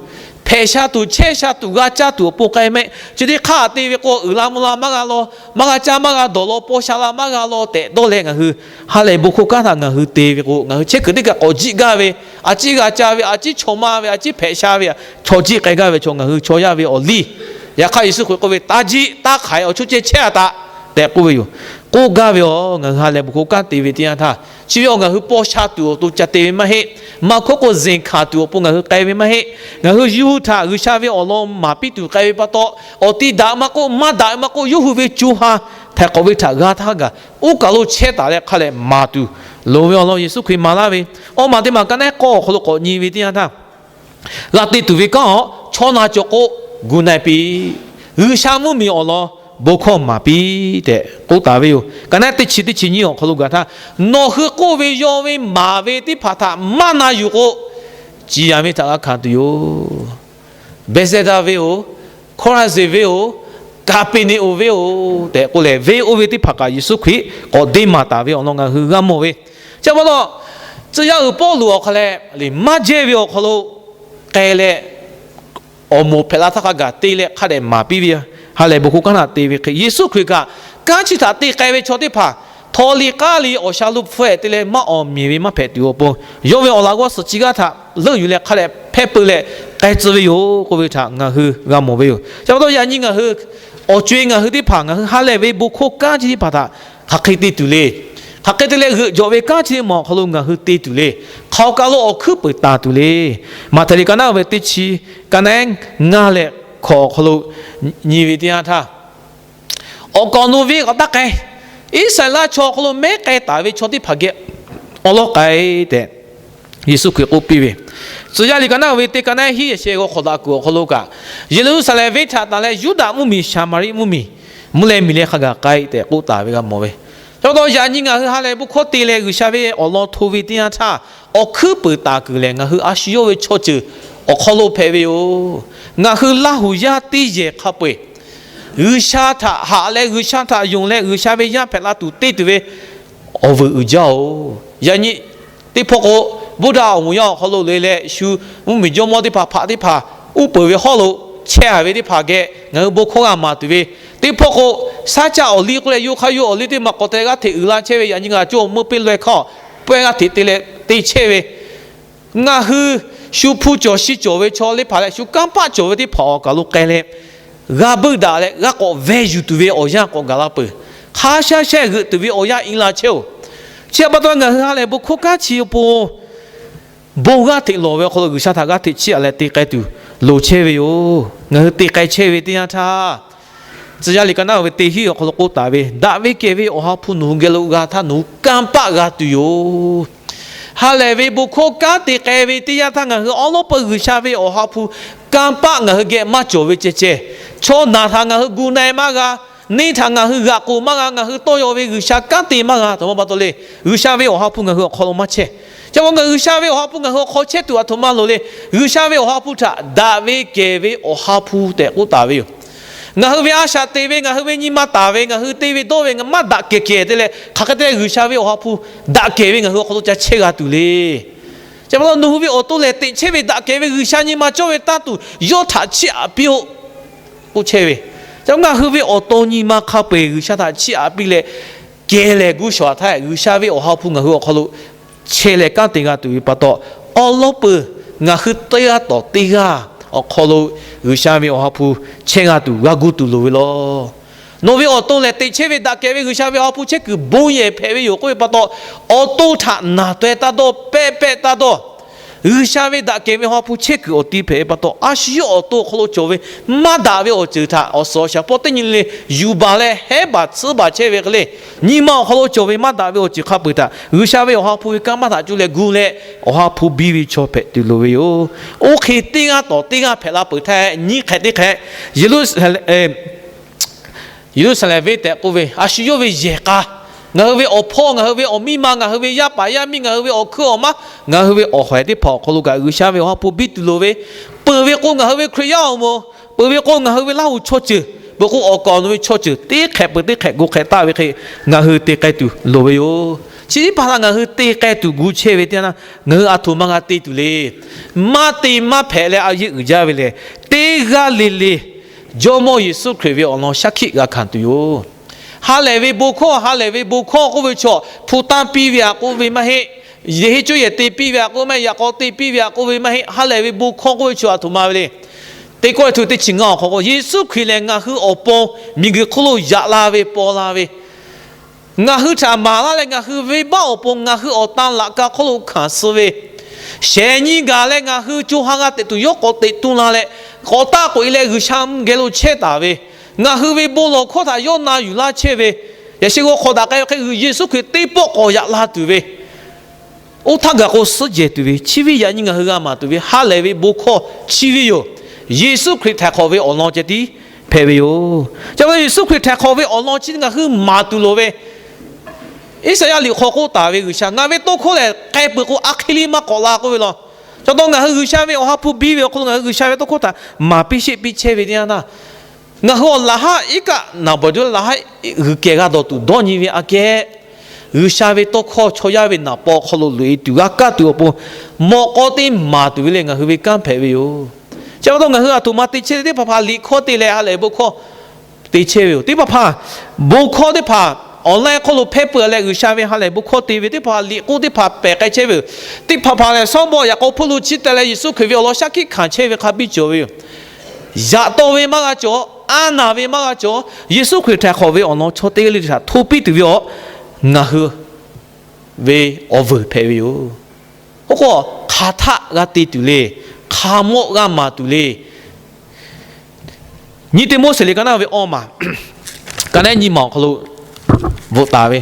hpehꞈ sha tuˬ, chehˇ sha tuˬ, g'a caˇ tuˬ awˬ pon k'ai mehˆ. Chi teˇ hk'aˇ te ve k'o, uiˍ la mvuh la maˇ g'a law, maˇ g'a caˇ maˇ g'a dawˬ law, paw sha la maˇ g'a law tehꞈ dawˇ leh ngaˬ hui ha lehˬ bon hkawˇ kanˉ htaꞈ ngaˬ hui te ve k'o, ngaˬ hui chehˇ kuiˬ teˇ kaꞈ k'awꞈ jiˆ gaˇ ve, a ciˉ g'a ca ve, a ciˉ chaw maˇ ve, a ciˉ hpehꞈ sha ve, chaw jiˆ k'ai gaˇ ve chaw ngaˬ hui chaw yaˇ ve awˬ liˇ. Yaꞈ hk'aˇ Yeˍsuˆ Hkriꞈ k'oˆ ve, Taˇ jiˆ, taˇ hk'aiˍ, awˬ chawˇ ceh chehˇ-aꞈ taꞈ tehꞈ k'oˆ ve yoˬ. K'oˆ gaˇ ve aˬ, ngaˬ hui ha lehˬ bon hkawˇ kanˉ te ve teˇ yanˇ htaˇ, chi ve awˬ ngaˬ hui paw sha tuˬ awˬ to ca te ve maˇ heˆ. Maˇ hkawˇ k'o, zeˬ hkanˍ tuˬ awˬ pon ngaˬ hui k'ai ve maˇ heˆ. Ngaˬ hui yawˇ hui htaꞈ G'uiˬsha ve awˬ lawn maˍ piˇ tuˬ k'ai ve pa taw, awˬ ti daꞈ maˇ k'oˆ, maˇ daꞈ ve maˇ k'oˆ, yawˇ hui ve co ha htaiˍ hk'awꞈ ve htaꞈ g'a htaˇ gaˬ, oˇ kaˬ lo chehˇ taˍ leh hk'a lehˬ maˍ tuˬ loˍ ve awˬ lawn Yeˍsuˆ Hkriꞈ maˍ laˇ ve. Awˬ maˬ teˇ maˬ ka naˉ k'awˇ awˬ hk'aw lo k'awꞈ nyi ve teˇ yanˇ htaˇ, g'a te tuˬ ve kanˉ awˬ chaw na cawˬ k'o, gu na-e piˇ. G'uiˬsha mvuhˇmiˬ awˬ lawn bon hkawˇ maˍ piˇ tehꞈ k'oˆ taˍ ve yoˬ. Ka naˉ teˇ chi teˇ chi nyiˇ awˬ hk'aw lo gaˬ htaˇ, Nawˬ hui k'oˆ ve yaw ve maˍ ve teˇ hpaˍ htaꞈ maˇ na yuˬ k'o, ciˍ yanˍ ve htaꞈ g'a hkanˍ tuˬ yoˬ. Behˇzehˇdaˆ venˇ-oˬ, Hkawˇraˍzeˍ venˇ-oˬ, Kaˍpeˍneˍonˍ venˇ-oˬ tehꞈ k'oˆ leh, venˇ oˇ ve teˇ hpaˍ kaꞈ Yeˍsuˆ Hkriꞈ k'awꞈ deˇ maˍ taˍ ve awˬ lawn ngaˬ hui g'a mawˬ ve. Chi pa taw, tcuh yaˇ uiˍ Pawˇluꞈ awˬ hk'a leh maˇ jehˇ ve awˬ hk'aw lo k'ai leh, awˬ moˍ hpehꞈ la htaˇ hk'a gaˬ te leh hk'a dehꞈ maˍ piˇ ve, ha lehˬ bon hkawˇ kanˉ htaꞈ te ve hk'e, Yeˍsuˆ Hkriꞈ kaꞈ kanˉ chi htaꞈ te k'ai ve chaw teˇ hpaˍ htawnˍ liꞈ k'aˉ liꞈ awˬ sha lo hpfuhˇ-ehˍ te leh maˇ awˬ miˬ ve maˇ hpehꞈ tuˬ awˬ pon, yawˇ ve awˬ laꞈ g'awˇ suhˍ chi g'aˇ htaꞈ leuˆ yuˬ leh hk'a dehꞈ hpehˇ peu leh k'ai tcuh ve yoˬ k'oˆ ve htaꞈ ngaˬ hui g'a mawˬ ve yoˬ. Chi pa taw yaꞈ nyi ngaˬ hui awˬ co-e ngaˬ hui teˇ hpaˍ ngaˬ hui ha lehˬ ve bon hkawˇ kanˉ chi teˇ hpaˍ htaꞈ hk'aˬ hk'e te tuˬ le. Hk'aˬ hk'e te leh g'euꞈ jawꞈ ve kanˉ chi teˇ maˬ awˬ hk'aw lo ngaˬ hui te tuˬ le. Hk'aˬ awˬ kaˬ lo awˬ hkuiˉ peunˍ taˍ tuˬ le. Maꞈhtehˍ liꞈ ka naˉ ve teˇ chi, ka naˉ ngaˇ leh hkawꞈ awˬ hk'aw lo nyi ve teˇ yanˇ htaˇ, awˬ kaˍ awˬ nu venˇ k'awꞈ taˇ k'ai. Iˉsaˍreˍlaˆ chaw awˬ hk'aw lo mehˉ k'ai taˍ ve chaw teˇ hpaˍ geh awˉ lawˉ k'ai tehꞈ Yeˍsuˆ Hkriꞈ k'oˆ piˇ ve. Tcuh yaˇ liꞈ ka naˉ ve teˇ ka naˉ hiˉ sheh g'aw hk'awꞈ daꞈ kuiˬ awˬ hk'aw lo kaꞈ, Yeˍruˆsaˍlehnˍ venˇ htaꞈ tanˬ leh Yuˇdaꞈ mvuhˇmiˬ, Saˍmaˍriˆ mvuhˇmiˬ, mvuhˇ leh miˬ leh hk'a gaˬ k'ai tehꞈ k'oˆ taˍ ve g'a mawˬ ve. Chi pa taw yaꞈ nyi ngaˬ hui ha lehˬ bon hkawˇ te leh G'uiˬsha ve awˬ lawn hto ve teˇ yanˇ htaˇ, awˬ hkuiˉ peunˍ taˍ kuiˬ lehˬ ngaˬ hui a shu yawˇ ve chaw ceuˬ awˬ hk'aw lo hpehꞈ ve yoˬ. Ngaˬ hui Laˇhuˍ yaˇ teˇ yehˬ hk'a peu-eˬ G'uiˬsha htaꞈ haꞈ leh G'uiˬsha htaꞈ yonˍ leh G'uiˬsha ve yaˇ hpehꞈ la tuˬ te tuˬ ve awˬ vuiˬ uiˍ jaˇ-oˬ. Yaꞈ nyi teˇ hpawˇ k'o, Buddha awˬ moˍ yaˇ awˬ hk'aw lo le leh shu mvuhˇmiˬ jawˇmawˇ teˇ hpaˍ hpaꞈ teˇ hpaˍ uˉ peunˍ ve hawˉ lo chehˇ-a ve teˇ hpaˍ geh ngaˬ hui bon hkawˇ g'a maˍ tuˬ ve. Teˇ hpawˇ k'o, shaˉ caˆ awˬ liˇ k'oˆ leh yawˇ hk'aˇ yawˇ awˬ liˇ teˇ maˬ k'awꞈ te g'aˇ hteꞈ uiˍ la chehˇ ve yaꞈ nyi ngaˬ cawˇ meuˇ peˇ laweh hkawˇ pawehˇ g'aˇ hteꞈ te leh te chehˇ ve, ngaˬ hui shu hpu cawˬ shi cawˬ ve chaw teˇ hpaˍ leh shu kanˇ paˆ cawˬ ve teˇ hpaˍ awˬ kaˬ lo k'ai leh, g'a beuˆ daꞈ leh g'a k'awꞈ veh yuˬ tuˬ ve awˬ yanˇ k'awꞈ gaˬ la peuˬ. Hk'a sha shehˆ g'euꞈ tuˬ ve awˬ yanˇ i la chehˇ-oˬ. Chi pa taw ngaˬ hui ha lehˬ bon hkawˇ kanˉ chi awˬ pon bon g'aˇ hteꞈ lawˬ ve awˬ hk'aw lo G'uiˬsha htaꞈ g'aˇ hteꞈ chiˇ aꞈ leh te k'ai tuˬ loˍ chehˇ ve yoˬ. Ngaˬ hui te k'ai chehˇ ve teˇ yanˇ htaˇ, Tcuh yaˇ liꞈ ka naˉ ve teˇ hiˉ awˬ hk'aw lo k'oˆ taˍ ve, Daꞈ ve kehˬ ve Awˬ ha hpu nawˬ hui geh lo g'a htaˇ nawˬ hui kanˇ paˆ g'a tuˬ yoˬ. Ha lehˬ ve bon hkawˇ kanˉ te k'ai ve teˇ yanˇ htaˇ ngaˬ hui awˉ lawˉ peu G'uiˬsha ve Awˬ ha hpu kanˇ paˆ ngaˬ hui geh maˇ cawˬ ve ceh ceh, chaw naˬ htaꞈ ngaˬ hui gu na-e maˇ g'a, neˇ htaꞈ ngaˬ hui g'aꞈ k'oˍ maˇ g'a, ngaˬ hui tawˇ yaw ve G'uiˬsha kanˉ te maˇ g'a. Htoꞈ ma pa taw le, G'uiˬsha ve Awˬ ha hpu ngaˬ hui awˬ hk'aw lo maˇ chehˇ. Chi pa ngaˬ G'uiˬsha ve Awˬ ha hpu ngaˬ hui awˬ hk'aw chehˇ tuˬ aˬ htoꞈ ma loˍ le. G'uiˬsha ve Awˬ ha hpu htaꞈ daꞈ ve kehˬ ve Awˬ ha hpu tehꞈ k'oˆ taˍ ve yoˬ. Ngaˬ hui ve a shaꞈ te ve, ngaˬ hui ve nyi ma taˍ ve, ngaˬ hui te ve dawˇ ve maˇ daꞈ kehˬ kehˬ te leh, hk'aˬ hk'e te leh G'uiˬsha ve Awˬ ha hpu daꞈ kehˬ ve ngaˬ hui awˬ hk'aw lo ca chehˇ g'a tuˬ le. Chi pa taw nawˬ hui ve awˬ to lehˬ teꞈ chehˇ ve daꞈ kehˬ ve G'uiˬsha nyi ma cawˇ ve tanˇ tuˬ yawˇ htaꞈ chiˇ aꞈ piˇ-oˆ k'oˆ chehˇ ve. Chi ngaˬ hui ve awˬ to nyi ma hk'a peu-eˬ G'uiˬsha htaꞈ chiˇ aꞈ piˇ leh, kehˬ lehˬ gu shawˍ htaˇ G'uiˬsha ve Awˬ ha hpu ngaˬ hui awˬ hk'aw lo chehˇ leh kanˉ te g'a tuˬ ve pa taw, awˉ lawˉ peu ngaˬ hui teˇ g'aˇ tawˍ teˇ g'aˇ awˬ hk'aw lo G'uiˬsha ve Awˬ ha hpu chehˇ g'a tuˬ g'a gu tuˬ loˍ ve law. Nawˬ ve awˬ to lehˬ, teꞈ chehˇ ve daꞈ kehˬ ve G'uiˬsha ve Awˬ ha hpu chehˇ kuiˬ bon yehˬ hpehꞈ ve yoˬ k'oˆ ve pa taw, awˬ to htaꞈ naˬ taweh taˇ dawˇ, pehˆ pehˆ taˇ dawˇ. G'uiˬsha ve daꞈ kehˬ ve Awˬ ha hpu chehˇ kuiˬ awˬ ti hpehꞈ ve pa taw, a shu yawˇ awˬ to awˬ hk'aw lo cawˬ ve maˇ daꞈ ve awˬ ceuˬ htaꞈ awˬ suhˍ awˬ shaˍ pawˆ teˇ nyi le yuˬ baˬ leh hehˉ baˬ tsuhˇ baˬ chehˇ ve hk'e le, nyi ma awˬ hk'aw lo cawˬ ve maˇ daꞈ ve awˬ ceuˬ hk'a peu-eˬ htaꞈ G'uiˬsha ve Awˬ ha hpu ve kanˇ paˆ htaꞈ cuˇ leh gu leh, Awˬ ha hpu biˇ ve chaw hpehꞈ tuˬ loˍ ve yoˬ. Oˇ hk'e teˇ g'aˇ tawˬ teˇ g'aˇ hpehꞈ la peuˬ htaˇ, nyiˇ hk'ehꞈ teˇ hk'ehꞈ Yeˍruˆ- Yeˍruˆsaˍlehnˍ venˇ tehꞈ k'oˆ ve, a shu yawˇ ve yehˬ k'a, ngaˬ hui ve awˬ hpawˇ, ngaˬ hui ve awˬ miˇ ma, ngaˬ hui ve yaˇ paˍ yaˇ miˇ, ngaˬ hui ve awˬ hkuiˉ awˬ maˉ, ngaˬ hui ve awˬ hawehˍ teˇ hpaˍ awˬ hk'aw lo kaꞈ G'uiˬsha ve Awˬ ha hpu biˇ tuˬ loˍ ve, peuˬ ve k'o ngaˬ hui ve Hkriꞈ yaˇ awˬ moˍ, peuˬ ve k'o ngaˬ hui ve Laˇ huˍ chaw ceuˬ, peuˬ k'o awˬ kaˍ awˬ nu ve chaw ceuˬ teˇ hk'ehꞈ peuˬ teˇ hk'ehꞈ gu hk'ehꞈ taˆ ve hk'e, ngaˬ hui te k'ai tuˬ loˍ ve yoˬ. Chi teˇ hpaˍ htaꞈ ngaˬ hui te k'ai tuˬ gu chehˇ ve teˇ yanˇ, ngaˬ hui a htoꞈ ma g'a te tuˬ le. Maˇ te maˇ hpehꞈ leh a yeˇ uiˍ jaˇ ve lehˬ, teˇ g'aˇ le le Jawˇmawˇ Yeˍsuˆ Hkriꞈ ve awˬ lawn shaˉ hkiˆ g'a hkanˍ tuˬ yoˬ. Ha lehˬ ve bon hkawˇ, ha lehˬ ve bon hkawˇ k'oˆ ve chaw, hpu tanˇ piˇ ve htaꞈ k'oˆ ve maˇ heˆ. Yehˬ heˆ cawˇ yehˬ te piˇ ve htaꞈ k'oˆ maˇ heˆ, yaꞈ k'aw te piˇ ve htaꞈ k'oˆ ve maˇ heˆ. Ha lehˬ ve bon hkawˇ k'oˆ ve chaw a htoꞈ ma ve le. Teˇ Kawˇrenˍhtuˆ teˇ chi ngaˇ awˬ hk'aw k'o, Yeˍsuˆ Hkriꞈ lehˬ ngaˬ hui awˬ pon miˬguiˬ hk'oˆ lo yaꞈ la ve paw la ve, ngaˬ hui htaꞈ maˍ laˇ leh ngaˬ hui venˇbaˆ awˬ pon ngaˬ hui awˬ tan laꞈ ka hk'oˆ lo hkanˍ suh ve, shehˍ nyi gaˬ leh ngaˬ hui co ha g'a teꞈ tuˬ yawˇ k'awꞈ teꞈ tu la leh, k'awꞈ taˆ k'oꞈ e leh G'uiˬsha mvuhˇ geh lo chehˇ taˍ ve, ngaˬ hui ve bon lawˬ hkawˇ htaꞈ yawˇ na yuˬ laˇ chehˇ ve, yaꞈ sheh g'aw hk'awꞈ daꞈ k'ai hk'e Yeˍsuˆ Hkriꞈ teˇ pawˆ k'awꞈ yaꞈ la tuˬ ve, oˇ htaˇ gaˬ k'o suhˉ jehˬ tuˬ ve, chi ve yaꞈ nyi ngaˬ hui g'a maˍ tuˬ ve ha lehˬ ve bon hkawˇ chi ve yoˬ. Yeˍsuˆ Hkriꞈ htaiˍ hk'awꞈ ve awˬ lawn ceh tiˉ hpehꞈ ve yoˬ. Chi pa taw Yeˍsuˆ Hkriꞈ htaiˍ hk'awꞈ ve awˬ lawn chi ngaˬ hui maˍ tuˬ loˍ ve, Iˉsaˍyaˆ liꞈ hk'aw k'oˆ taˍ ve, G'uiˬsha ngaˬ ve tawˇ hkawˇ lehˬ k'ai peuˬ k'o a hk'e le maˇ k'awꞈ la k'oˆ ve law. Chi pa taw ngaˬ hui G'uiˬsha ve Awˬ ha hpu biˇ ve awˬ hk'aw lo ngaˬ hui G'uiˬsha ve tawˇ hkawˇ htaꞈ maˍ piˇ sheˆ piˇ chehˇ ve teˇ yanˇ htaˇ, ngaˬ hui awˬ laꞈ haˉ iˉ kaˆ naˍ bawˬ jaˇ laꞈ haˉ g'uiˬ kehˬ g'a dawˬ tuˬ dawˇ nyi ve aꞈ kehˉ, G'uiˬsha ve tawˇ hkawˇ chaw yaˇ ve naˍ paw hk'aw lo loꞈ e tuˬ g'a kaˇ tuˬ awˬ pon, mawꞈ k'aw teˇ maˍ tuˬ ve leh ngaˬ hui ve kanˉ hpehꞈ ve yoˬ. Chi pa taw ngaˬ hui a htoꞈ ma te chehˇ le, teˇ hpaˍ hpaˍ liꞈ hkawˇ te leh ha lehˬ bon hkawˇ te chehˇ ve yoˬ. Teˇ hpaˍ hpaˍ bon hkawˇ teˇ hpaˍ online hk'oˆ lo hpehˇ peuˬ leh G'uiˬsha ve ha lehˬ bon hkawˇ te ve, teˇ hpaˍ hpaˍ liꞈ k'oˆ teˇ hpaˍ pehˬ k'ai chehˇ ve yoˬ. Teˇ hpaˍ hpaˍ lehˬ sawˉ bawˆ yaꞈ k'aw hpfuhˇ lo chiˇ teh leh Yeˍsuˆ Hkriꞈ ve awˬ lawn shaˉ hkiˆ hkanˍ chehˇ ve hk'a biˇ cawˬ ve yoˬ. Yaꞈ taw ve maˇ g'a cawˬ, a naˬ ve maˇ g'a cawˬ, Yeˍsuˆ Hkriꞈ htaiˍ hk'awꞈ ve awˬ lawn chaw teˇ g'aˇ le le htaꞈ hto piˇ tuˬ ve awˬ, ngaˬ hui ve awˬ vuiˬ hpehꞈ ve yoˬ. Oˇ k'o, hk'aˬ htaˆ g'a te tuˬ le, hk'a mawˆ g'a maˍ tuˬ le. Nyiˇ Tiˆmoˉseˍ liꞈ ka naˉ ve awˇ maˬ, ka naˉ nyi ma awˬ hk'aw lo bvuhꞈ taˍ ve,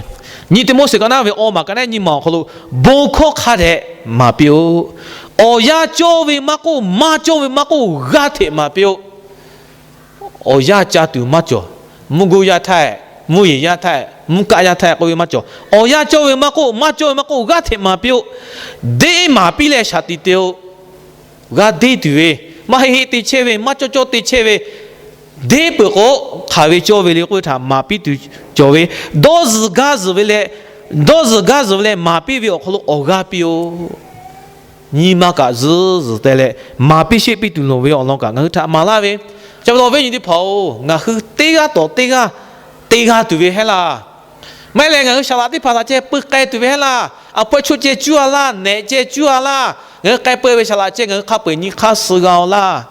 Nyiˇ Tiˆmoˉseˍ ka naˉ ve awˇ maˬ ka naˉ nyi ma awˬ hk'aw lo, bon hkawˇ hk'a dehꞈ maˍ piˇ-oˆ. Awˬ yanˇ cawˇ ve maˇ k'oˆ, maˇ cawˇ ve maˇ k'oˆ, g'aˇ hteꞈ maˍ piˇ-oˆ. Awˬ yanˇ ca tuˬ maˇ cawˬ. Mvuhˇ goˇ yaˇ htaˇ, mvuhˇ yeˬ yaˇ htaˇ, mvuhˇ kaˆ yaˇ htaˇ k'oˆ ve maˇ cawˬ. Awˬ yanˇ cawˇ ve maˇ k'oˆ, maˇ cawˇ ve maˇ k'oˆ, g'aˇ hteꞈ maˍ piˇ-oˆ. Deˇ maˍ piˇ leh shaˍ tiꞈ te-o. G'a deˇ tuˬ ve, maˇ heˆ heˆ te chehˇ ve, maˇ cawˇ cawˇ te chehˇ ve, deˇ peuˬ k'o, hk'aˬ ve cawˇ ve le k'oˆ ve htaꞈ maˍ piˇ tuˬ cawˬ ve, dawˇ zuhˬ gaˇ zuhˬ ve leh, dawˇ zuhˬ gaˇ zuhˬ ve leh maˍ piˇ ve awˬ hk'aw lo awˬ g'aˇ piˇ-oˆ. Nyi ma kaꞈ zuhˬ zuhˬ te leh maˍ piˇ sheˆ piˇ tuˬ loˍ ve awˬ lawn kaꞈ ngaˬ hui htaꞈ maˍ laˇ ve. Chi pa taw awˬ viˉ nyi teˇ hpaˍ-oˬ, ngaˬ hui teˇ g'aˇ tawˍ teˇ g'aˇ te g'a tuˬ ve heˆ laˇ. Maˇ heˆ leh ngaˬ hui saˍ laꞈ teˇ hpaˍ htaꞈ ceh peu k'ai tuˬ ve heˆ laˇ. A hpawehˇ choˆ ceh cuˇ a laˇ, nehꞈ ceh cuˇ a laˇ. Ngaˬ hui k'ai peu ve saˍ laꞈ ceh ngaˬ hui hk'a peu-eˬ nyi hk'aˇ suh g'a-o laˇ.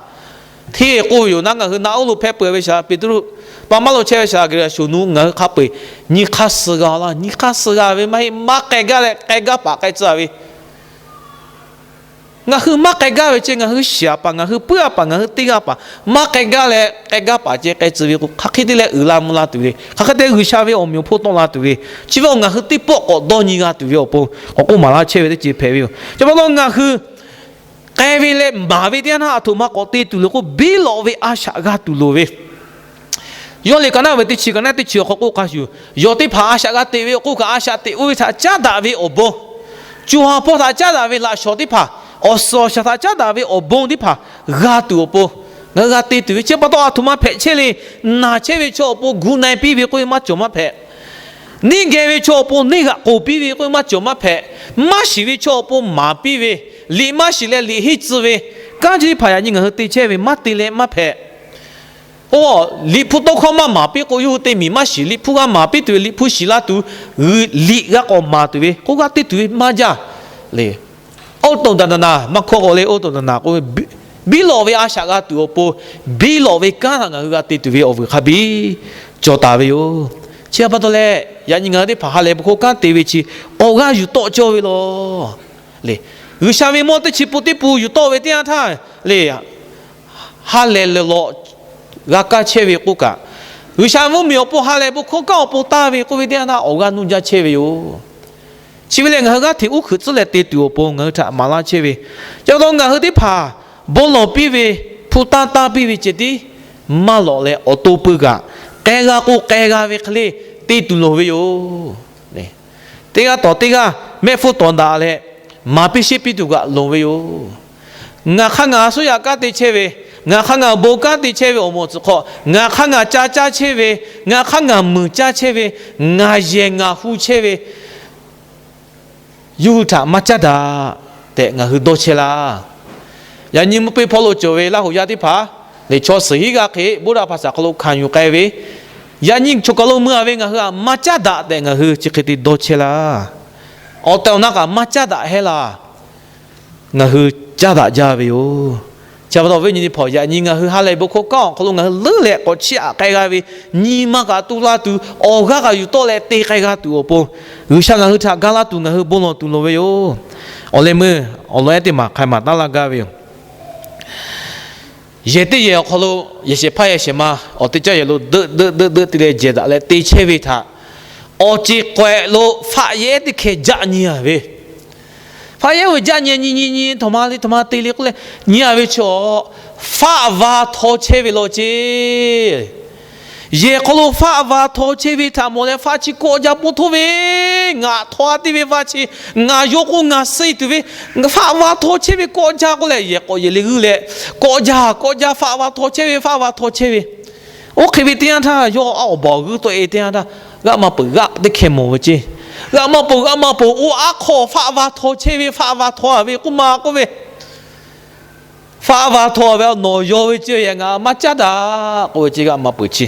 Hteˇ k'oˆ ve yoˬ naˉ, ngaˬ hui naˆ oˉ lo hpehˇ peu ve saˍ laꞈ Peˍtruˆ, pa maˇ lo chehˇ ve saˍ laꞈ Gaˍriˍlaˍ shoˍ nu ngaˬ hui hk'a peu-eˬ nyi hk'aˇ suh g'a-o laˇ. Nyi hk'aˇ suh g'a ve maˇ heˆ, maˇ k'ai gaˇ leh k'ai gaˇ paˍ k'ai tcuh ve. Ngaˬ hui maˇ k'ai gaˇ ve ceh ngaˬ hui shiˍ a paˍ, ngaˬ hui puiˉ a paˍ, ngaˬ hui teˇ g'aˇ paˍ, maˇ k'ai gaˇ leh k'ai gaˇ paˍ ceh k'ai tcuh ve k'o, hk'aˬ hk'e te leh uiˍ la mvuh la tuˬ ve, hk'aˬ hk'e te G'uiˬsha ve awˬ meꞈ awˬ hponˇ tawˆ la tuˬ ve, chi ve awˬ ngaˬ hui teˇ pawˆ k'awꞈ dawˇ nyi g'a tuˬ ve awˬ pon k'awꞈ k'oˆ maˍ laˇ chehˇ ve teˇ ceuˬ hpehꞈ ve yoˬ. Chi pa taw ngaˬ hui k'ai ve leh maˍ ve teˇ yanˇ htaˇ a htoꞈ ma k'awꞈ te tuˬ le k'o, biˇ lawꞈ ve a shaꞈ g'a tuˬ loˍ ve Yawˇ liꞈ ka naˉ ve teˇ chi, ka naˉ teˇ chi awˬ hk'aw k'oˆ hk'a shuˍ, yawˬ teˇ hpaˍ a shaꞈ g'a teꞈ ve awˬ k'oˆ kaꞈ, a shaꞈ teꞈ oˇ ve htaꞈ caˉ daꞈ ve awˬ bon, co ha hpawˇ htaꞈ caˉ daꞈ ve laꞈ shawˍ teˇ hpaˍ, awˬ suhˍ awˬ shaˍ htaꞈ caˉ daꞈ ve awˬ bon teˇ hpaˍ g'a tuˬ awˬ pon, ngaˬ hui g'a te tuˬ ve chi pa taw a htoꞈ ma hpehꞈ chehˇ le. Naˬ chehˇ ve chaw awˬ pon gu na-e piˇ ve k'oˆ ve maˇ cawˬ maˇ hpehꞈ. Neˇ geh ve chaw awˬ pon neˇ g'aꞈ k'oˍ piˇ ve k'oˆ ve maˇ cawˬ maˇ hpehꞈ. Maˇ shiˍ ve chaw awˬ pon maˍ piˇ ve, liꞈ maˇ shiˍ leh liꞈ henˇ tcuh ve, kanˉ chi teˇ hpaˍ yaꞈ nyi ngaˬ hui te chehˇ ve maˇ te leh maˇ hpehꞈ. Oˇ, liꞈ hpu tawˇ hkawˇ maˇ maˍ piˇ k'o, yawˇ hui te miˬ maˇ shiˍ. Liꞈ hpu g'a maˍ piˇ tuˬ ve, liꞈ hpu shiˍ la tuˬ, liꞈ g'a k'awꞈ maˍ tuˬ ve k'oˆ g'aˇ te tuˬ ve maˇ jaˇ le. Oˇ to daꞈ daꞈ naˍ maˇ hkawˇ k'o le, oˇ to daꞈ daꞈ naˍ k'oˆ ve, biˇ lawꞈ ve a shaꞈ g'a tuˬ awˬ pon, biˇ lawꞈ ve kanˉ htaꞈ ngaˬ hui g'a te tuˬ ve awˬ vuiˬ hk'a biˇ cawˬ taˍ ve yoˬ. Chi htaꞈ pa taw leh, yaꞈ nyi ngaˬ hui teˇ hpaˍ ha lehˬ bon hkawˇ kanˉ te ve chi awˬ g'aˇ yuˬ tawˆ cawˇ ve law. G'uiˬsha ve mawˇ teˇ chi pun teˇ pun yuˬ tawˆ ve teˇ yanˇ htaˇ le, ha lehˬ lehˬ lawꞈ g'a kaˇ chehˇ ve k'oˆ kaꞈ, G'uiˬsha mvuhˇmiˬ awˬ pon ha lehˬ bon hkawˇ kanˉ awˬ pon taˇ ve k'oˆ ve teˇ yanˇ htaˇ awˬ g'aˇ nuˇ jaˇ chehˇ ve yoˬ. Chi ve lehˬ, ngaˬ hui g'aˇ hteꞈ uˉ hkeuꞈ tcuhˉ leh te tuˬ awˬ pon ngaˬ hui htaꞈ maˍ laˇ chehˇ ve, chi pa taw ngaˬ hui teˇ hpaˍ bon lawˬ piˇ ve, hpu tanˇ tanˇ piˇ ve ceh tiˉ maˇ lawꞈ leh, awˬ to pui kaꞈ k'ai g'a k'o k'ai g'a ve hk'e le te tuˬ loˍ ve yoˬ. Teˇ g'aˇ tawˍ teˇ g'aˇ mehˆ hpfuhˇ tawˍ daꞈ leh, maˍ piˇ sheˆ piˇ tuˬ kaꞈ loˍ ve yoˬ. Ngaˬ hk'aˇ ngaˬ a suˉ yaꞈ kanˉ te chehˇ ve, ngaˬ hk'aˇ ngaˬ bon kanˉ te chehˇ ve awˬ moˍ tcuh hk'aw, ngaˬ hk'aˇ ngaˬ ca caˇ chehˇ ve, ngaˬ hk'aˇ ngaˬ muiˬ caˇ chehˇ ve, ngaˬ yehˬ ngaˬ hu chehˇ ve, yawˇ hui htaꞈ maˇ caˉ daꞈ tehꞈ ngaˬ hui dawˇ chehˇ laˇ. Yaꞈ nyi mvuhˇ peˇ hpawˇ lo cawˬ ve Laˇ huˍ yaˇ teˇ hpaˍ lehˬ, chaw suhˍ hiˉ g'aˇ hk'e ဗုဒ္ဓဘာသာ hk'aw lo hkanˍ yuˬ k'ai ve, yaꞈ nyi choˬ kaˬ lo mui-a ve ngaˬ hui htaꞈ maˇ caˉ daꞈ tehꞈ ngaˬ hui chi hk'e te dawˇ chehˇ laˇ. Awˬ tehˬ awˬ na kaꞈ maˇ caˉ daꞈ hehˉ laˇ. Ngaˬ hui caˉ daꞈ jaˇ ve yoˬ. Chi pa taw awˬ viˉ awˬ nyi teˇ hpaˍ, yaꞈ nyi ngaˬ hui ha lehˬ bon hkawˇ kanˉ awˬ hk'aw lo ngaˬ hui leuˉ leh k'awꞈ chiˇ aꞈ k'ai g'a ve, nyi ma kaꞈ tu la tuˬ, awˬ g'aˇ kaꞈ yuˬ tawˆ leh te k'ai g'a tuˬ awˬ pon, G'uiˬsha ngaˬ hui htaꞈ ga laˇ tuˬ ngaˬ hui bon lawˬ tuˬ loˍ ve yoˬ. Awˬ leh meuˇ awˬ lawn ehˉ teˇ maˬ hk'a maˍ taˉ laˇ gaˇ ve yoˬ. Yehˬ teˇ yehˬ awˬ hk'aw lo yehˬ shehˍ hpaˇ yehˬ shehˍ ma awˬ te caˇ yehˬ lo deuˆ deuˆ deuˆ deuˆ te leh jehˬ daꞈ leh te chehˇ ve htaꞈ, awˬ ceˬ k'awehꞈ lo faˆ yehˉ teˇ hkeh jaˆ nyi-a ve, faˆ yehˉ ve jaˆ nyi nyi nyi nyi, htaꞈ ma le htaꞈ ma te le k'oˆ leh nyi-a ve chaw, faˆ va htaw chehˇ ve law ceˇ. Yehˬ hk'aw lo faˆ va htaw chehˇ ve htaꞈ mawˬ leh, faˆ chi kawˆ jaˇ pon htoˇ ve, ngaˬ htaw-a teˇ ve faˆ chi, ngaˬ yaw k'o ngaˬ suh tuˬ ve, faˆ va htaw chehˇ ve kawˆ jaˇ k'oˆ leh, yehˬ k'awꞈ yehˬ le g'uiˇ leh, kawˆ jaˇ kawˆ jaˇ, faˆ va htaw chehˇ ve, faˆ va htaw chehˇ ve. Oˇ hk'e ve teˇ yanˇ htaˇ, yawˇ awˬ baˬ awˬ g'uiˇ tawˆ-e teˇ yanˇ htaˇ, g'aˆ ma peuˬ g'aˆ teˇ hkeh mawˬ ve ceˇ. G'aˆ ma peuˬ g'aˆ ma peuˬ, oˇ aˉ hk'aw faˆ va htaw chehˇ ve, faˆ va htaw-a ve k'oˆ ma k'oˆ ve, faˆ va htaw ve awˬ nawˬ yaw ve ceˇ, yehˬ ngaˬ maˇ caˉ daꞈ k'oˆ ve ceˇ, g'aˆ ma peuˬ chi.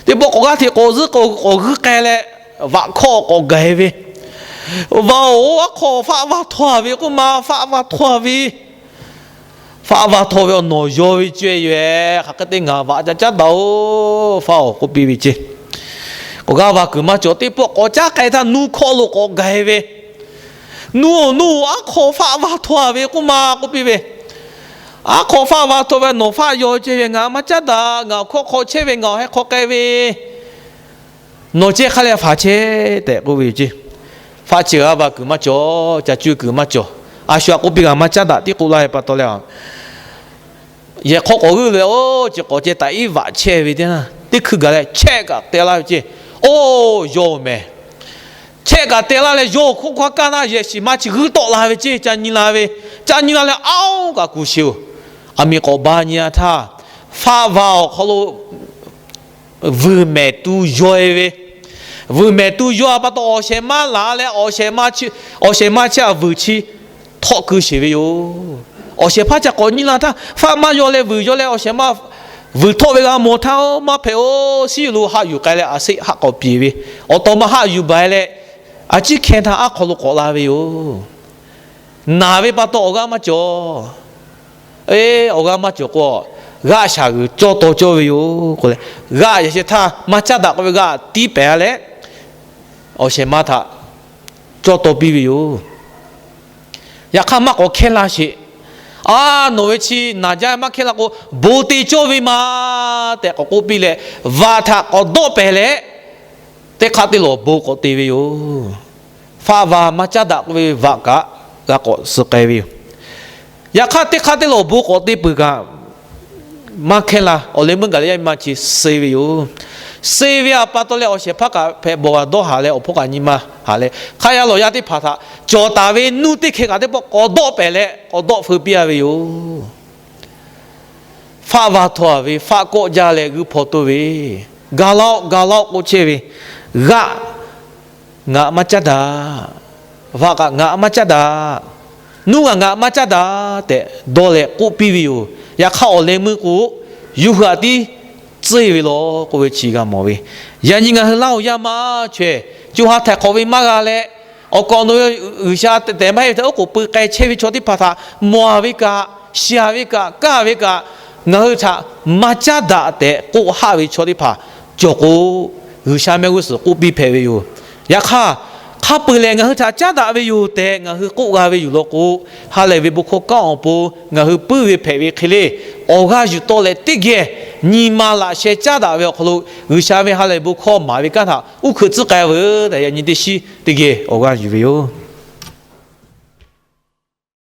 Teˇ pawˆ k'awꞈ g'aˇ hteꞈ k'awꞈ zuhˆ k'awꞈ g'uiˇ k'ai leh, vaꞈ hkawˇ k'awꞈ gaˬ-e ve, vaꞈ-oˬ, aˉ hk'aw faˆ va htaw-a ve k'oˆ ma, faˆ va htaw ve, faˆ va htaw ve awˬ nawˬ yaw ve ceˇ, yehˬ hk'aˬ hk'e te ngaˬ vaꞈ ca caˉ daꞈ-oˬ, faˆ-oˬ k'oˆ piˇ ve ceˇ. K'awꞈ g'aˇ va kuiˬ maˇ cawˬ. Teˇ pawˆ k'awꞈ caˉ k'ai htaˇ, nuˇ hkawˇ lo k'awꞈ gaˬ-e ve, nuˇ-oˬ, nuˇ-oˬ, aˉ hk'aw faˆ va htaw-a ve k'oˆ ma k'oˆ piˇ ve, aˉ hk'aw faˆ va htaw ve nawˬ faˆ yaw ceˇ, yehˬ ngaˬ maˇ caˉ daꞈ, ngaˬ awˬ hkawˇ hk'aw chehˇ ve, ngaˬ awˬ heh hk'aw k'ai ve, nawˬ ceh hk'a leh faˍ chehˇ tehꞈ k'oˆ ve ceˇ. Faˆ chi g'aˇ va kuiˬ maˇ cawˬ, ca cuˇ kuiˬ maˇ cawˬ. A shu aꞈ k'oˆ piˇ g'a maˇ caˉ daꞈ tiˉ k'oˆ laˇ ve pa taw leh, yehˬ hk'aw k'awꞈ g'uiˇ leh, oˇ, chi k'awꞈ ceh taꞈ iˉ vaꞈ chehˇ ve teˇ yanˇ, teˇ hkui gaˬ leh chehˆ kaꞈ teh laˇ ve ceˇ. Oˇ, yaw-oˬ mehˍ. Chehˆ kaꞈ teh laˇ leh, yaw-oˬ hk'oˆ hkawˇ kaˇ naˇ yehˬ shiˍ ma chi g'uiˇ tawˆ la ve ceˇ. Ca nyi la ve, ca nyi la leh, aˉ-oˬ kaꞈ kuˬ sheˍ-oˬ. Aˬ miˍ k'awꞈ ba nyi-a htaˇ, faˆ va awˬ hk'aw lo vuiˬ mehˍ tu yaw-e ve, vuiˬ mehˍ tu yaw-a pa taw, awˬ shehˍ ma laˬ leh, awˬ shehˍ ma chi, awˬ shehˍ ma chi htaꞈ vuiˬ chi htawˆ keu sheˍ ve yoˬ. Awˬ shehˍ hpaˇ ca k'awꞈ nyi la htaˇ, faˆ maˇ yaw leh vuiˬ yaw leh, awˬ shehˍ ma vuiˬ htawˆ ve g'a mawˬ htaˇ, oˇ, maˇ hpehꞈ-oˬ, siˉ yuˬ lo haꞈ yuˬ k'ai leh, a seˆ haˆ k'awꞈ piˍ ve, awˬ taw ma haˆ yuˬ baˬ leh, a ciˉ hkeh htaˇ aˉ hk'aw lo k'awꞈ la ve yoˬ. Naˬ ve pa taw awˬ g'aˇ maˇ cawˬ. Eˇ, awˬ g'aˇ maˇ cawˬ k'o, g'aˆ shaˍ g'uiˬ cawˇ taw cawˇ ve yoˬ k'oˆ leh, g'aˆ yehˬ shehˍ htaˇ maˇ caˉ daꞈ k'oˆ ve g'aˆ tiˉ pehˍ leh, awˬ shehˍ ma htaꞈ cawˇ taw piˇ ve yoˬ. Yaꞈ hk'aˇ maˇ k'awꞈ hkehˇ laˇ sheˍ. A, nawˬ ve chi naˬ jaˇ maˇ hkehˇ laˇ k'o, bon te cawˇ ve ma tehꞈ k'awꞈ k'oˆ piˇ leh, vaꞈ htaꞈ k'awꞈ dawˆ pehˍ leh, teˇ hk'aˆ teˇ lawˬ bon k'awꞈ te ve yoˬ. Faˆ va maˇ caˉ daꞈ k'oˆ ve vaꞈ kaꞈ g'a k'awꞈ suh k'ai ve yoˬ. Yaꞈ hk'aˇ teˇ hk'aˆ teˇ lawˬ bon k'awꞈ te peuˬ kaꞈ, maˇ hkehˇ laˇ. Awˬ leh meuˇ gaˬ leh yaˇ miˇ ma chi suh ve yoˬ. Suh ve awˬ pa taw leh awˬ shehˍ hpaˇ kaꞈ hpehꞈ bawˬ g'a dawˇ haˍ leh, awˬ hpawˇ kaꞈ nyi ma haˍ leh, hk'aˇ yaˇ lawˬ yaˇ teˇ hpaˍ htaꞈ cawˬ taˍ ve nuˇ teˇ hkeh kaꞈ teˇ pawˆ k'awꞈ dawˆ pehˍ leh k'awꞈ dawˆ feu piˇ-a ve yoˬ. Faˆ va htaw-a ve, faˆ kawˆ jaˇ leh g'uiˇ hpaw toˇ ve, ga laˇ-oˆ, ga laˇ-oˆ k'oˆ chehˇ ve, g'aˆ ngaˬ maˇ caˉ daꞈ, vaꞈ kaꞈ ngaˬ maˇ caˉ daꞈ, nuˇ g'aꞈ ngaˬ maˇ caˉ daꞈ tehꞈ dawˇ leh k'oˆ piˇ ve yoˬ. Yaꞈ hk'aˇ awˬ leh meuˇ k'o, yawˇ hui htaꞈ tiˉ tcuhˇ ve law k'oˆ ve chi g'a mawˬ ve. Yaꞈ nyi ngaˬ hui Laˇ huˍ yaˇ maˇ chaweh, co ha htaiˍ hk'awꞈ ve maˇ g'a leh, awˬ kaꞈ awˬ nu G'uiˬsha tehꞈ maˇ heˆ ve htaꞈ oˉ k'oˍ pui k'ai chehˇ ve chaw teˇ hpaˍ htaꞈ mawˬ-a ve kaꞈ, shiˍ ve kaꞈ, kaˇ ve kaꞈ, ngaˬ hui htaꞈ maˇ caˉ daꞈ tehꞈ k'oˆ haˆ ve chaw teˇ hpaˍ cawˬ k'o, G'uiˬsha mehˆ g'uˇ suhˍ k'oˆ piˇ hpehꞈ ve yoˬ. Yaꞈ hk'aˇ, hk'a peu-eˬ lehˬ ngaˬ hui htaꞈ caˉ daꞈ ve yoˬ tehꞈ ngaˬ hui k'oˆ g'a ve yoˬ law k'o, ha lehˬ ve bon hkawˇ kanˉ awˬ pon ngaˬ hui puiˉ ve hpehꞈ ve hk'e le, awˬ g'aˇ yuˬ tawˆ leh teˇ geh nyi ma laꞈ sheh caˉ daꞈ ve awˬ hk'aw lo G'uiˬsha ve ha lehˬ bon hkawˇ maˍ ve kanˉ htaꞈ uˉ hkeuꞈ tcuhˉ k'ai veuˬ tehꞈ, yaꞈ nyi teˇ shiˉ teˇ geh awˬ g'aˇ yuˬ ve yoˬ.